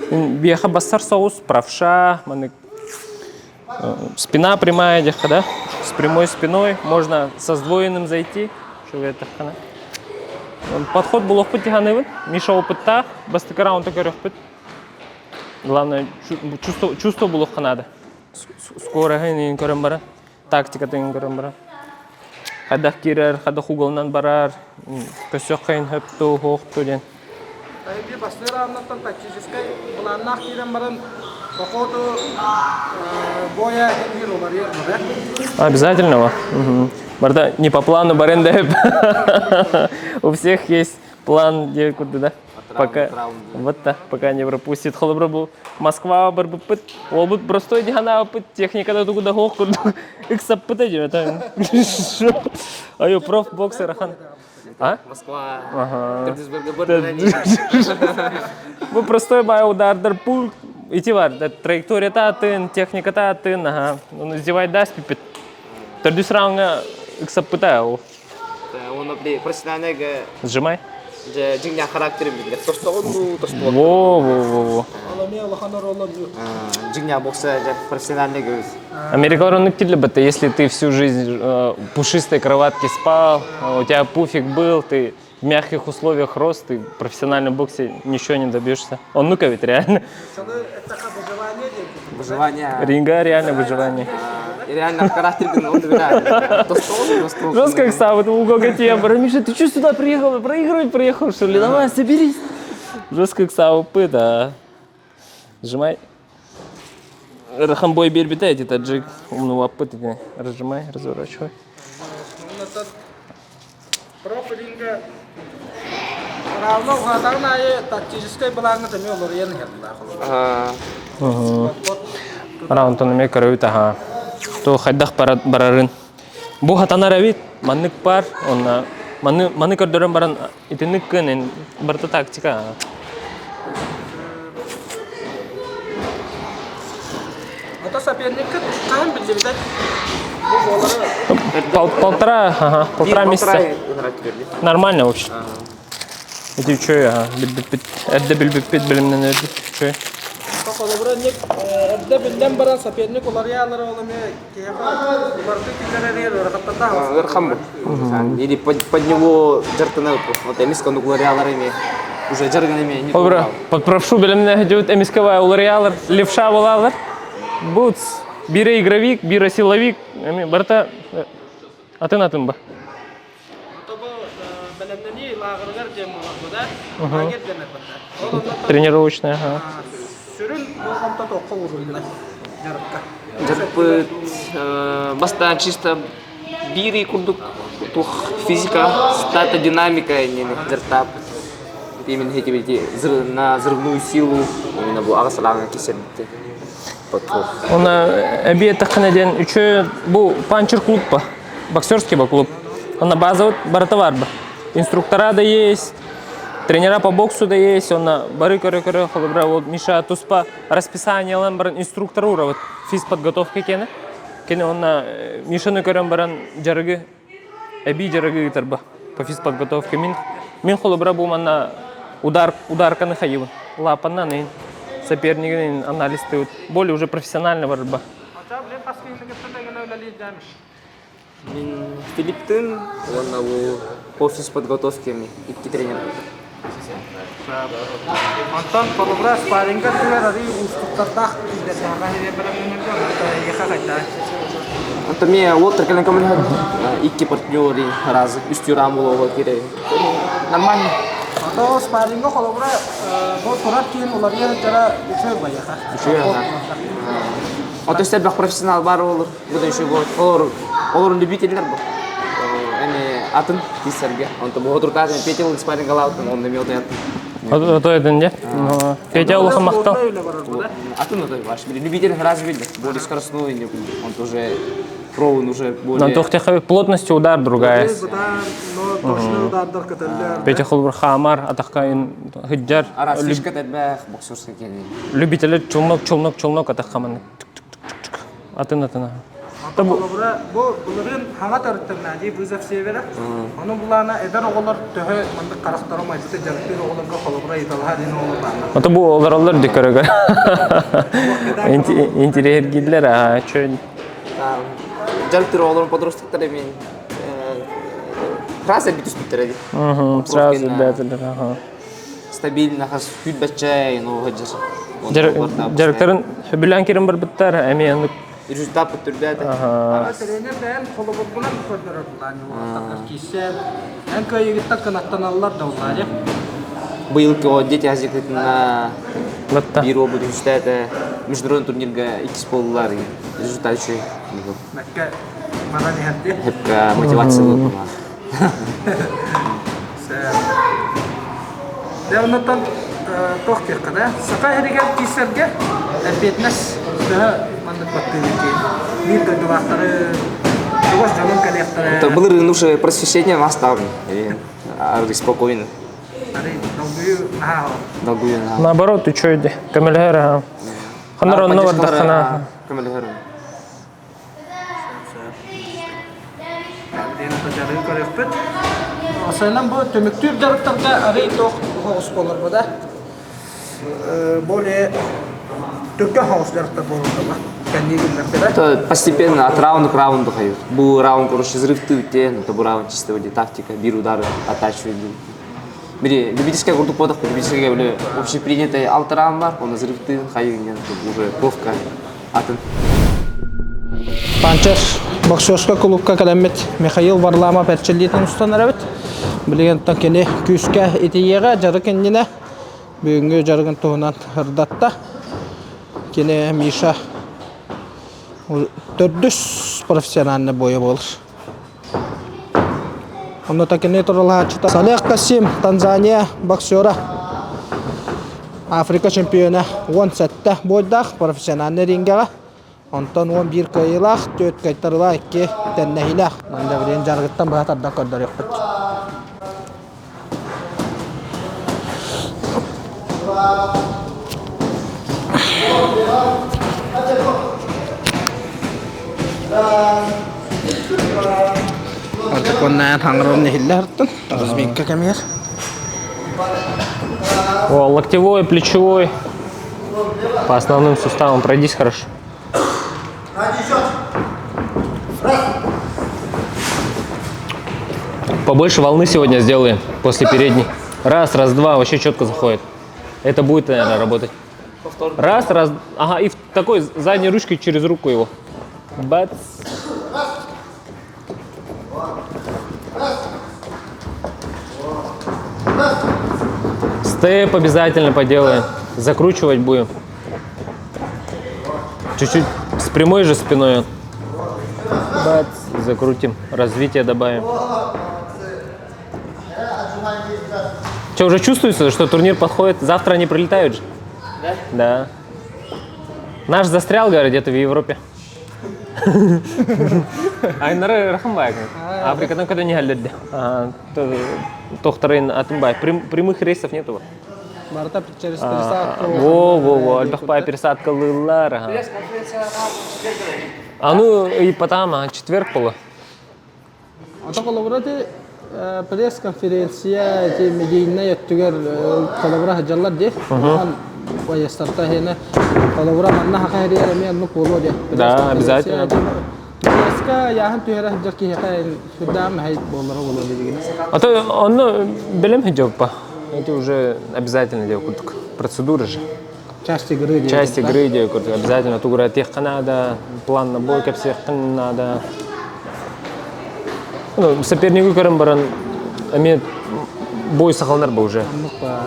Биэхэ бассар соҕус, правша, манык. Спина прямая диэххэ да? С прямой спиной можно со сдвоенным зайти. Подход булуохпут дии Миша опыттаах, бастакы раунда көрүөхпүт. Главное, чувство, чувство булуохха наада. Скороһын көрөн баран, тактикатын көрөн баран. Хайдах киирэр, хайдах уголунан барар, көсөххөйн хөпту, хуохту диэн. Биир бастыыр ааннаттан тактическай былааннаах киирэн баран по ходу боя биир уларыйар да? Обязательно. Угу. Барда не по плану барен У всех есть план, где куда, да? Пока, вот да, пока не пропустит. Холобура бу Москва барбыппыт. Ол простой диханааппыт техникада тугу да хоох курдук ыксаппыта диэн. Айо проф боксер ахан. А? Москва. Ага. Бу простой бай удардар пул ити бар. Траектория атын, техниката атын, ага. Ну, издевай даст пипит. Төрдүс раундга ыксаппыта ол. Оны били профессиональный Сжимай. Дьиҥнээх характерын билэр. Тостоҕун дуу, тостуох. Во, во, во, во. Дьиҥнээх бокса профессиональный көз. Америкалар оннук киллибит, если ты всю жизнь в пушистой кроватке спал, у тебя пуфик был, ты в мягких условиях рос, ты в профессиональном боксе ничего не добьешься. Он ну-ка ведь реально. Выживание. Ринга реально выживание. Реально характер он Жестко как сам, это угол тебе, Миша, ты что сюда приехал? Проигрывать приехал, что ли? Давай, соберись. Жестко как сам, да. Сжимай. Рахамбой биэрбитэ эти таджик умнубаппыт ити разжимай, разворачивай. Профилинга равно уһаатаҕын аайы тактическай былааҥҥа эмиэ олоруйан иһэр Раундтан эмиэ көрөбүт аха. То хайдах барарын. Бу хатанар эбит, маннык бар, онна маны маны көрдөрөн баран итинник кын барыта тактика. Ото соперникка хаһан биллибитэ? Бу буолара Полтора, ага, полтора месяца. Нормально вообще. Ити үчүгэй, ага, билбиппит, эрдэ билбиппит билимнен эрдэ үчүгэй. Холобура ник эрдэ биллэн баран соперник уларыйаалара ол эмиэ киһиэхэ уларытыы киллэрэригэр ыарахаттардаах. Ыарахан бу. Или под него дьарыктанабыт. Вот эмис конук уларыйаалар эми уже жарган эми. Холобура, под правшу билимнэ дьүт эмискэ уларыйаалар, левша булалар. Бутс, бире игровик, бире силовик, эми барыта атын-атын ба. Тобо бэлэмнэнии лааҕырыгар диэн буолар да, лагерь дэнэр бата. Ол онно Тренировочная, ага. сүрүн болҕомто туохха ууруллар дьарыкка. Дьарыкпыт бастаан чисто биир курдук туох физика, стата динамика иннини дьарыктааппыт. Именно эти на взрывную силу именно бу аҕыс лааҕыҥа кисэрбитте. Она эбиэ таххына диэн үчү бу панчер клуб ба, боксерский ба клуб. Она база барыта бар ба. Инструктора да есть, тренера по боксу да есть, онно бары көрө-көрө холобура вот Миша туспа расписаниелан баран инструктор ура вот физподготовка кene. Кene онно Мишаны көрөн баран дьарыгы эбии дьарыгы ыытар ба по физподготовке. Мин мин холобура бу манна удар ударканы хайыбын. Лапаннан ин сопернигин анализтыбыт. Более уже профессионально барар ба. Мин Филипптин уонна бу по физподготовке икки тренер. Онтон холобура спарринга түгэр арый уустуктардаах киирдэрдээҕэ эйиэхэ хайдаа. Онтон мен Уолтер кэлэн көмөлөһөр икки партнер разы үстүү раунд буолуо кире. Нормально. Ото спарринга холобура бу турар киин уларыйар дьара үчүгэй байыаха. Үчүгэй Ото элбэх профессионал бар олор. Бу да еще олор олор любительдер бу. Эми атын тиссерге. Онто бу отуртаатын Петя спарринг алаутын, он эми отояттын. Отоятын де. Петя улахан махтал. Атын отой ваш. Любитель раз видно. Более скоростной, он тоже про уже более... Но тохтеха плотность удар другая. Петя холбур хамар, атахка хыджар. Ара фишка тәбәх боксерский келин. Любители челнок, челнок, челнок атахка маны. Атын атын. Холобура, бу былырыын хаҥа төрүттэрнээдии вызов севера. Ону булаана эдэр оҕолор төһө маннык харахтара майгыта дьарыктыыр оҕолорго холобура ыйыталаһар диэн оҕолор бааллар. Ото бу олороллор ди көрөгө. Интириэһиргииллэр аа чөн. Дьарыктыыр оҕолорун подростктар эмиэ сразу бүтүспүттэрэ дии. Сразу бэтилер аха. Стабильно хас күүрбэччэ ну Дьарыктарын сөбүлээн кирин барбыттар эмиэ оннук Результат түрдээтэ. Тренер бэйэн холобургунан көрдөрөр булаан киирсээр эн кыайыгыттан кынаттаналлар да улаадьа. Быйылгы дети Азиятына биир уолбут үһүстээтэ международный турнирга иккис буоллулар результат үчүгэй. Мэккэ манан иһэрди. Хепка мотивация буолла. Дьэ оннуттан туох диэххэ да саха иһигэр киирсэргэ эппиэтинэс төһө маннык баттыыр диэн биир дойдулаахтары чугас дьонун кэлиэхтэрэ. Это былырыын уже просвещение наставник. Спокойно. Долгуйу наһаа Долгуйу наһаа. Наоборот, үчүгэй көмөлөһөр аха. Ханар онно бардаххына. Көмөлөһөр. Дьарыгы көрүөхпүт. Осойунан бу түмүктүүр дьарыктарга арый туох оҕус буолар да более түргэн соҕус дьарыктар буолаллар кэннии күннэрдэрэ. Постепенно от раунда к раунду хают. Бу раунд, короче, взрыв ты, это бу раунд чисто вроде тактика, бир удары оттачивает. Били любительская курдук бодох, любительская били общепринятый алты раунд бар, он взрыв ты, хайын уже ковка атын. Панчер боксерскай кулуупка кэлэммит Михаил Варламов эрчиллиитин устан эрэбит. Билигин кини күүскэ итийиэҕэ дьарык иннинэ бүгүҥҥү дьарыгын туһунан ырдатта. Кини Миша төрдүс профессиональный бойа буолар. Онно кини туралааччыта Салех Касим, Танзания боксера, Африка чемпиона 17 бойдаах профессиональный рингэҕэ. Онтон 11 кыайыылаах, 4 кыайтарыылаах, 2 тэннэһиилээх. Манна билигин дьарыгыттан быһа тардан көрдөрүөхпүт. Ортоконнаан хаҥырын иһиллэ артын. Разминка кэмигэр. О, локтевой, плечевой. По основным суставам пройдись хорошо. Побольше волны сегодня сделаем после передней. Раз, раз, два, вообще четко заходит. Это будет, наверное, работать. Раз, раз, ага, и в такой задней ручкой через руку его. Бац. Степ обязательно поделаем. Закручивать будем. Чуть-чуть с прямой же спиной. Бац, закрутим. Развитие добавим. Что, уже чувствуется, что турнир подходит? Завтра они прилетают же? Да? Да. Наш застрял, говорит, где-то в Европе. Айнары рахымбай. Африкадан когда не галлерде. Тохтарын атымбай. Прямых рейсов нету. Барыта через пересадку. Во, во, во, альбахпай пересадка лылар. А ну и потом, а, четверг было. Ото холобура ти пресс-конференция ти медийнай өттүгэр холобура сылдьаллар дии. Улахан поездтарта иһинэ холобура манна хаха хэрийэр эмиэ оннук буолуо диэ. Да, обязательно. Пресска яаһын түһэрэ сылдьар киһиэхэ сүрдээх мэһэй буоллара буолуо диигин. А то онно билим хиджоппа. Это уже обязательно дело курдук. Процедура же. Часть игры диэн. Часть игры диэ курдук. Обязательно тугура тех надо, план на бой кэпсиэххин надо. Ну, сопернику көрөн баран эмиэ бой сахаланар бы уже.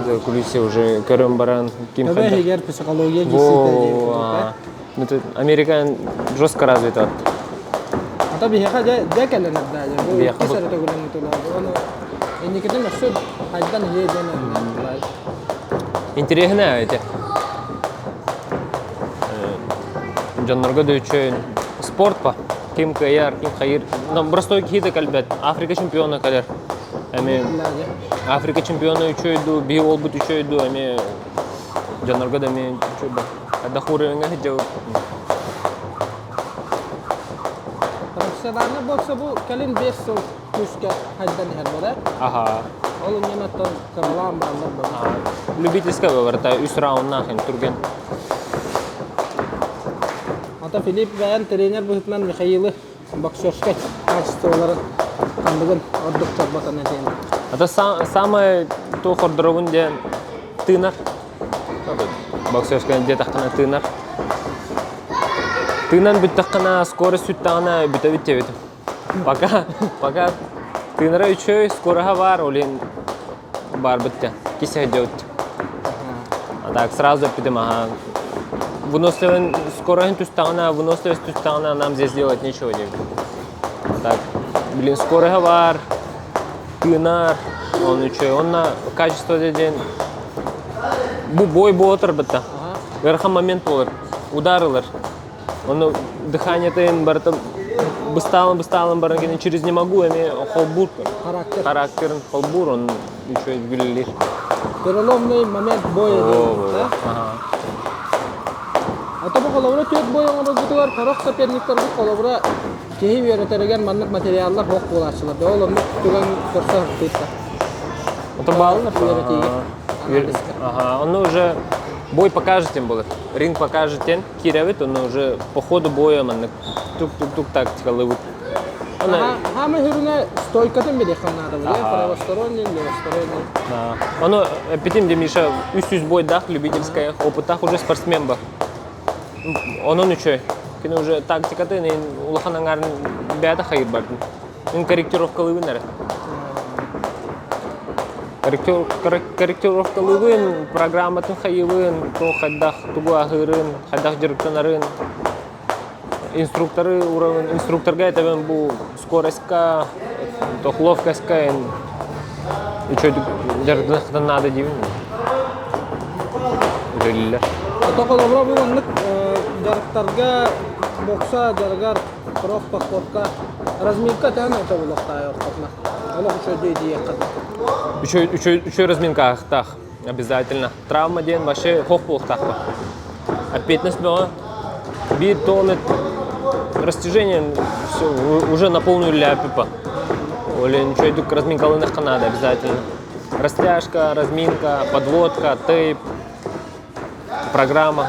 За кулисе уже көрөн баран ким Төбө иһигэр психология Во, Америка жестко развита. Ата биһиэхэ дьэ дьэ кэлэн эрдэ бу иккис эрэ төгүлэн ытылар. Ону инникитин өссө хайдан иһиэ диэн Интересно эти. Дьоннорго да үчүн спорт па. Ким кыайар, ким хайыр. Простой киһи да кэлбэт. Африка чемпиона кэлэр. Эми Африка чемпиона үчүөйду, биһи уолбут үчүөйду, эми дьоннорго да эми үчүөй Дохур өҥө сылдьабыт. Профессиональный бокса бу кэлин 5 сыл күүскэ хайдан иһэр буолар. Аха. Ол иннинэ кыралаан бараллар буолар. Любительская барыта үс раунднаах түргэн. Ата Филипп бэйэн тренер быһыытынан Михаилы боксерскай качестволарын ханныгын ордук чорботон этиэн. Ата самое туох ордоробун диэн тыынар. Боксерскай диэтэххинэ тыынар. Тыынан бүттэххинэ скорость сүттэҕинэ бүтэбит диэбитим. Пока, пока тыынара үчүгэй, скороһа баар, ол иһин баарбыт да, кисе дьабыт. А так сразу эппитим, ага, выносливый скороһын түстэҕинэ, выносливость түстэҕинэ нам здесь делать нечего диэбитим. А так, блин, скороһа баар, тыынар, он үчүгэй. Онно качество диэн бу бой буолар бытта. Ыарахан момент буолар, удар ылар. Ону дыханиетын барыта быстаалын быстаалын баран кини через не могу эми холбуур Характер. характерын холбуур он үчүгэй үлэлиир. Переломный момент боя диэн, да? Ага. Ата бу холобура түөрт бой оҥорорбутугар сорох соперниктарбыт холобура киһи үөрэтэригэр маннык материаллар суох буолааччылар. Ол оннук түгэн көрсө сатыырта. Это баллы. Үөрэтиигэ. Анализка. Ага, ону уже бой покажет им было. Ринг покажет тен кииребит, ону уже по ходу боя маннык тук-тук-тук тактикалыбыт. Она Хаама хүрүнэ стойкатын билиэххэ наада буолуо, правосторонний, левосторонний. Ону эппитим де Миша 300 бойдах любительская опыттах уже спортсмен ба. Онон үчүгэй. Кини уже тактикатын улахан аҥаарын бэйэтэ хайыр бардын. Ин корректировкалыыбын эрэ. Корректировкалыыбын, программатын хайыыбын, туох хайдах тугу аһыырын, хайдах дьарыктанарын, инструкторы уровень инструкторга этэбин бу скоростька, туох ловкостька үчүгэй дьарыктаныахтан наада диибин. Үлэлииллэр. Ото холобура бу маннык дьарыктарга бокса дьарыгар Проф походка разминка төһөн өтө булуохтаах Олох үчүгэй диэххэ. Үчүгэй үчүгэй үчүгэй разминка аахтаах обязательно. Травма диэн вообще хох буолуохтаах Ответственность бөҕө. Биир тоҕо растяжение все уже на полную ляпипа. Олен үчүгэйдик разминкаланыахха надо обязательно. Растяжка, разминка, подводка, тейп, программа.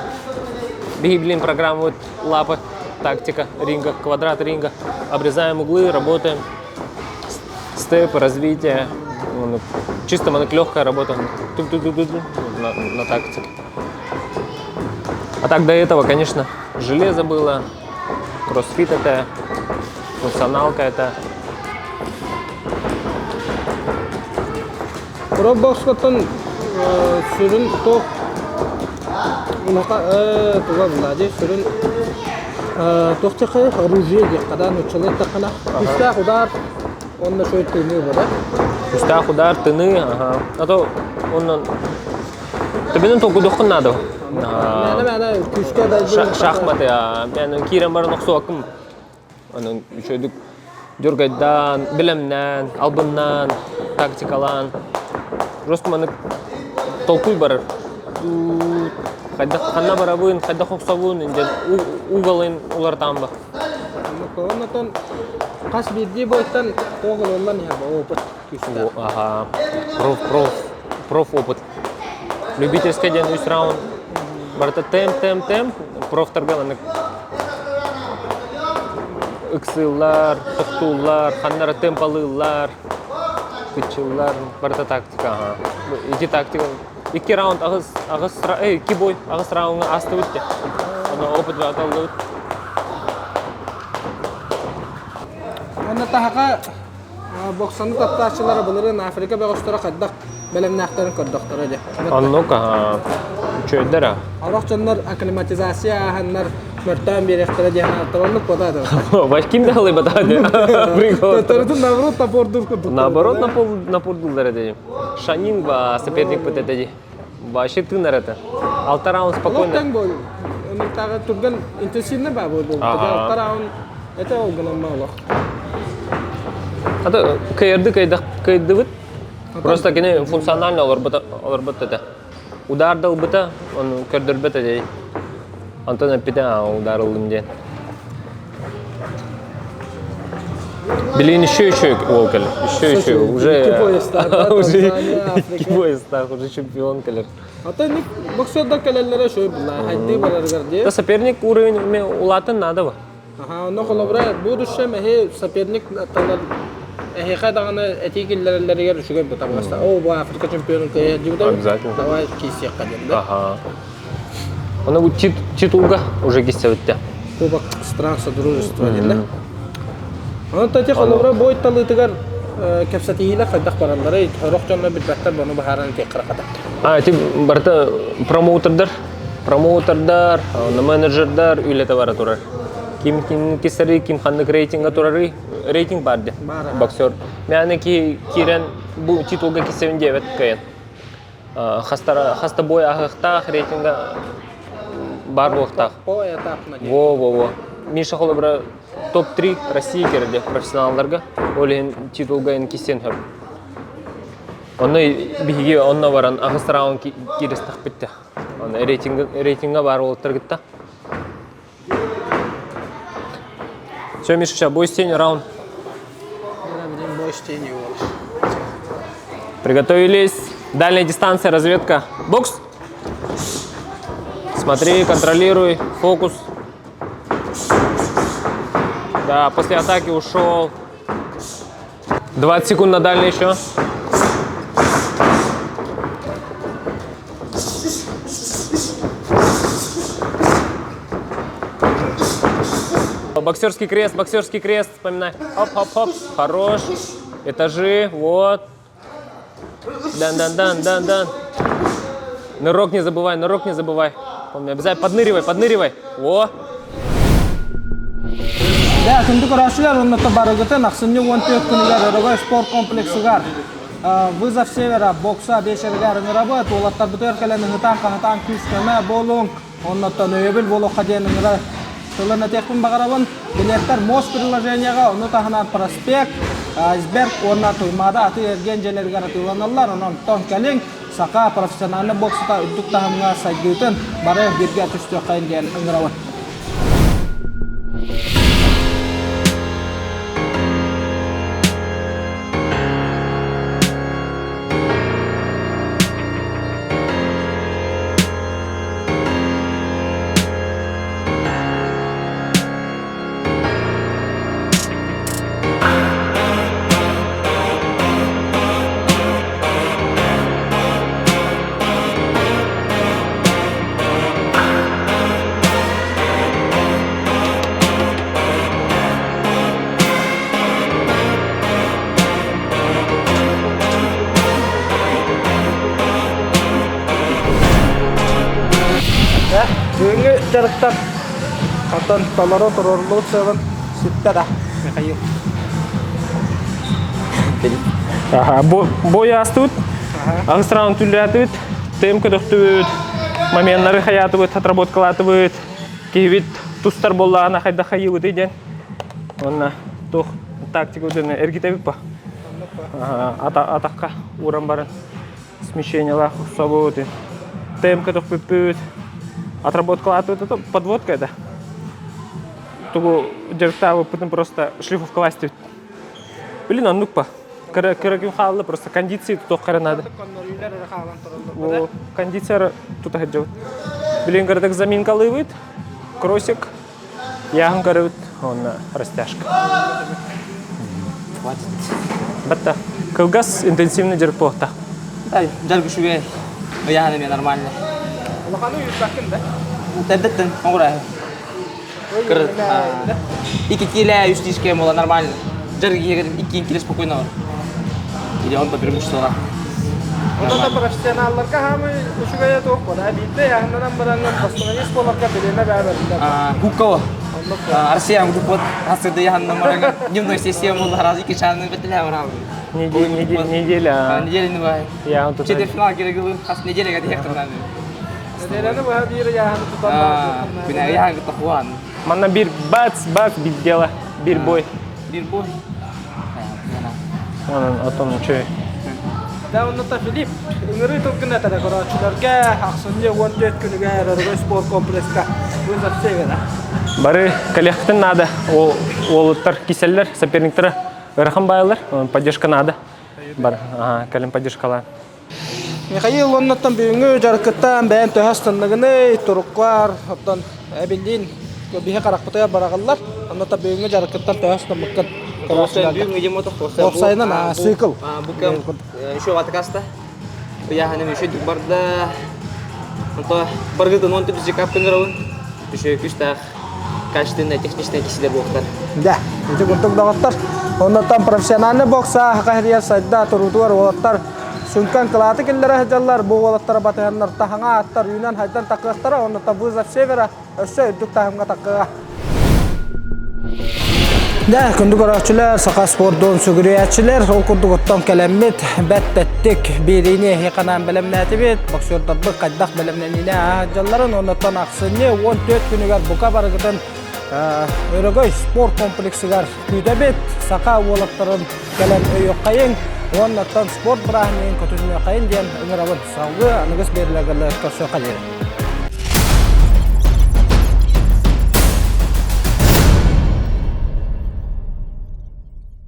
Биһи блин программа вот лапы, тактика ринга, квадрат ринга. Обрезаем углы, работаем. Степы, развитие. Ну, чисто легкая работа. Тук-тук-тук-тук на, на тактике. А так до этого, конечно, железо было, кроссфит это, функционалка это. Пробокскоттон сүрүн туох туга булла дии сүрүн туох диэххэ оружие диэххэ да нууччалыы эттэххинэ күүстээх удар уонна үчүгэй тыыныы буолар. Күүстээх удар тыныы аха а то онон төбөнөн толкуйдуоххун наада. Мээнэ мээнэ күүскэ дайбы Шахматы мен киирэн баран охсуоккум Онон үчүгэйдик дьургайдаан, бэлэмнээн, албыннаан, тактикалаан просто маннык толкуй барар. Хайдах ханна барабын, хайдах охсобун диэн уголын уларытаан ба. Оннотон хас биирдии бойтан туох ылыллан иһэр опыт күүстээх. Ага. Проф, проф, проф опыт. Любительскай диэн үс раунд барыта темп, темп, темп. Профтарга маннык ыксыыллар, тохтууллар, ханнара темпалыыллар, кыччыыллар, барыта тактика. Ага. Ити тактика. Икки раунд аҕыс, аҕыс, икки бой аҕыс раундҥа аастыбыт те. Ону опыт бааталлыбыт. Уонна таһака боксаны таптааччылара былырыын Африка бөҕөстөрө хайдах бэлэмнээхтэрин көрдөхтөрө дьэ. Оннук үчүгэйдэр а. Орох дьоннор акклиматизация ааһаннар мөртөөн биэриэхтэрэ диэн ааттар оннук бота Ким да халыйбата Прикол. Наоборот напордур курдук. Наоборот напордуллар этэ. Шанин ба соперник быт этэ Вообще тыынар это. Алта раунд спокойно. Локтан бой. Оннуктааҕы түргэн интенсивный ба бой буолбут. Алта раунд это ол гынан олох. Ата кыйырды кыйдыбыт. Просто кини функционально олорбут олорбут этэ. Удар да ылбыта, оны көрдөрбөт этэ. Антон эппитэ удар ыллым диэн. Билигин еще еще уол кэлэр. Еще еще уже Икки поястаах, да, уже Танзания, икки Африка. поястаах уже чемпион кэлэр. Ата ник боксердар кэлэллэрэ шөй була хайдыы барарыгар Да дии. соперник уровень улаатын надо ба. Аха, онно холобура будущем эһи соперник талар эһиэхэ даҕаны этии киллэрэллэригэр үчүгэй бу табыгаста. О, бу Африка чемпионун кыайа дьибитэ. Обязательно. Давай киирсиэххэ диэн да. Ага. Оны бу титулга уже киссебитте. Кубок стран содружества диэн да. Онон тати холобура бой талыытыгар кэпсэтиилэр хайдах баралларый? Сорох дьонно билбэттэр буну быһааран этиэххэ хата. А, эти барыта промоутердар, промоутердар, менеджердар үлэтэ бара турар. Ким ким кисери, ким ханнык рейтинга турары, рейтинг бар де. Боксер. Мяны ки кирен бу титулга кисебин диэбет кыйын. Хаста хаста бой аһыахтаах рейтинга бар буолуохтаах. По этапно диэн. Во во во. Миша холобура топ-3 России кирде профессионалларга. Ол иһин титулга ин кисен хөп. Онно биһиги онно баран аҕыс раунд кииристэхпит Онно рейтинг рейтинга баар уолаттар Все, Миша, сейчас бой с тенью, раунд. Бой с тенью. Приготовились. Дальняя дистанция, разведка. Бокс. Смотри, контролируй, фокус. Да, после атаки ушел. 20 секунд на дальний еще. Боксерский крест, боксерский крест, вспоминай. Хоп-хоп-хоп, хорош. Этажи, вот. Дан-дан-дан-дан-дан. Нырок не забывай, нырок не забывай. Помни, обязательно подныривай, подныривай. Во. Дэ, күндү көрөөччүлэр уонна барыгытын ахсынньы 14 күнүгэр Өрөгөй спорт комплексыгар Вызов Севера бокса биэчэригэр ыҥырабыт. Уолаттарбытыгар кэлэн ыһытаан-хаһытаан күүс-көмө буолуҥ. Оннуттан өйөбүл буолуохха диэн ыҥыра тылын этиэхпин баҕарабын. Билиэттэр МОС приложениеҕа, ону таһынан Проспект, Айсберг уонна Туймаада атыы-эргиэн дьиэлэригэр атыыланаллар. Онон кэлиҥ, саха профессиональнай боксата үрдүк таһымҥа сайдыытын бары бииргэ түстүөххэйин диэн ыҥырабын. Бүгүҥҥү дьарыктар оттон толору туруоруллубут сыалын сүттэ да Михаил. Аха, бой астыбыт. Аҕыс раунд түллээтибит. Тем көтөхтүбүт. Моменнары хаятыбыт, отработкалаатыбыт. Киһибит тустар буоллаҕына хайдах хайыыбытый диэн. Уонна туох тактика эргитэбит па. Атахха ууран баран смещениелаах охсобут. Тем көтөхпүппүт. Отработкалаатыбыт, это подводка это. Тугу дьарыктаабыппытын просто шлифовкалаастыбыт. Блин, оннук па. Кыра кыра күн хаалла, просто кондиции тутуохха надо. Во, кондиция тута сылдьабыт. Блин, кыратык заминкалыыбыт, кросик, яһын көрөбүт, уонна растяжка. Хватит. Батта. Кылгас интенсивный дьарык буолта. Дьарык үчүгэй. Ыйаһын эмиэ нормально. Улаханы үппэккин да? Тэрдэттэн оҥорой. Икки килэ, үс тиискэ буола нормально. Дьарык икки килэ спокойно бар. Или он по преимуществу. Онон профессионалларга хаамый үчүгэйэ туох буолар. Биирдэ яһыннанан бараҥҥын восстановись буоларга бириэмэ бэбэриллэр. Куккова. Россия купот хасырды яһыннан бараҥҥын дневной сессия буолла раз икки чааны бэтилэ барабын. Неделя. Неделя не бай. Я тут. Четвертьфинал керек хас неделяга диэхтэрнэн. Неделяны быһа биир яһаны тутан Күнэ яһан кытта Манна бир бац бац бит дело. Бир бой. Бир бой. Онон отон үчүгэй. Да, онно Филипп ыҥырыы тылгын этэрэ көрөөччүлэргэ ахсынньы 14 күнүгэр Өрөгөй спорт комплекска вызов севера. Бары кэлиэхтин надо. Уолуттар киселлер, соперниктара ыарахан баайалар, поддержка надо. Бар, кэлин поддержкалаан. Михаил оннуттан бүгүҥҥү дьарыккыттан бэйэн төһө астынныгыный, туруккар, оттон эбиллиин биһи харахпытыгар бараҕаллар. Оннуттан бүгүҥҥү дьарыккыттан төһө астыммыккын Уопсайынан цикл. Бу кэм еще атакаста. Ыйааһыным еще барда. Онто баргытын он түбүс жекап кынгырабын. Еще күстээх качественная техничная кисилер буолуохтар. Да, ити курдук доҕоттор. Оннуттан профессиональный бокса хаһырыйар сайда туруутугар уолаттар сүҥкэн кылааты киллэрэ сылдьаллар. Бу уолаттара батыһаннар таһаҥа аттар үүнэн хайдан такыахтара. Оннуттан вызов севера өссө үрдүк таһымҥа такыа. Дэ, күндү көрөөччүлэр, саха спордун сүгүрүйээччилэр, ол курдук оттон кэлэммит, бэт тэттик биэриини эһиэхэ анаан бэлэмнээтибит. Боксердарбыт хайдах бэлэмнэниини ааһа оннуттан ахсынньы 14 күнүгэр бука барыгытын Өрөгөй спорт комплексыгар күүтэбит. Саха уолаттарын кэлэн өйүөххэйиҥ уоннаттан спорт бырааһынньыгын көтүнүөххэйин диэн ыҥырабын. Салгыы аныгыс биэриилэргэ көрсүөххэ диэри.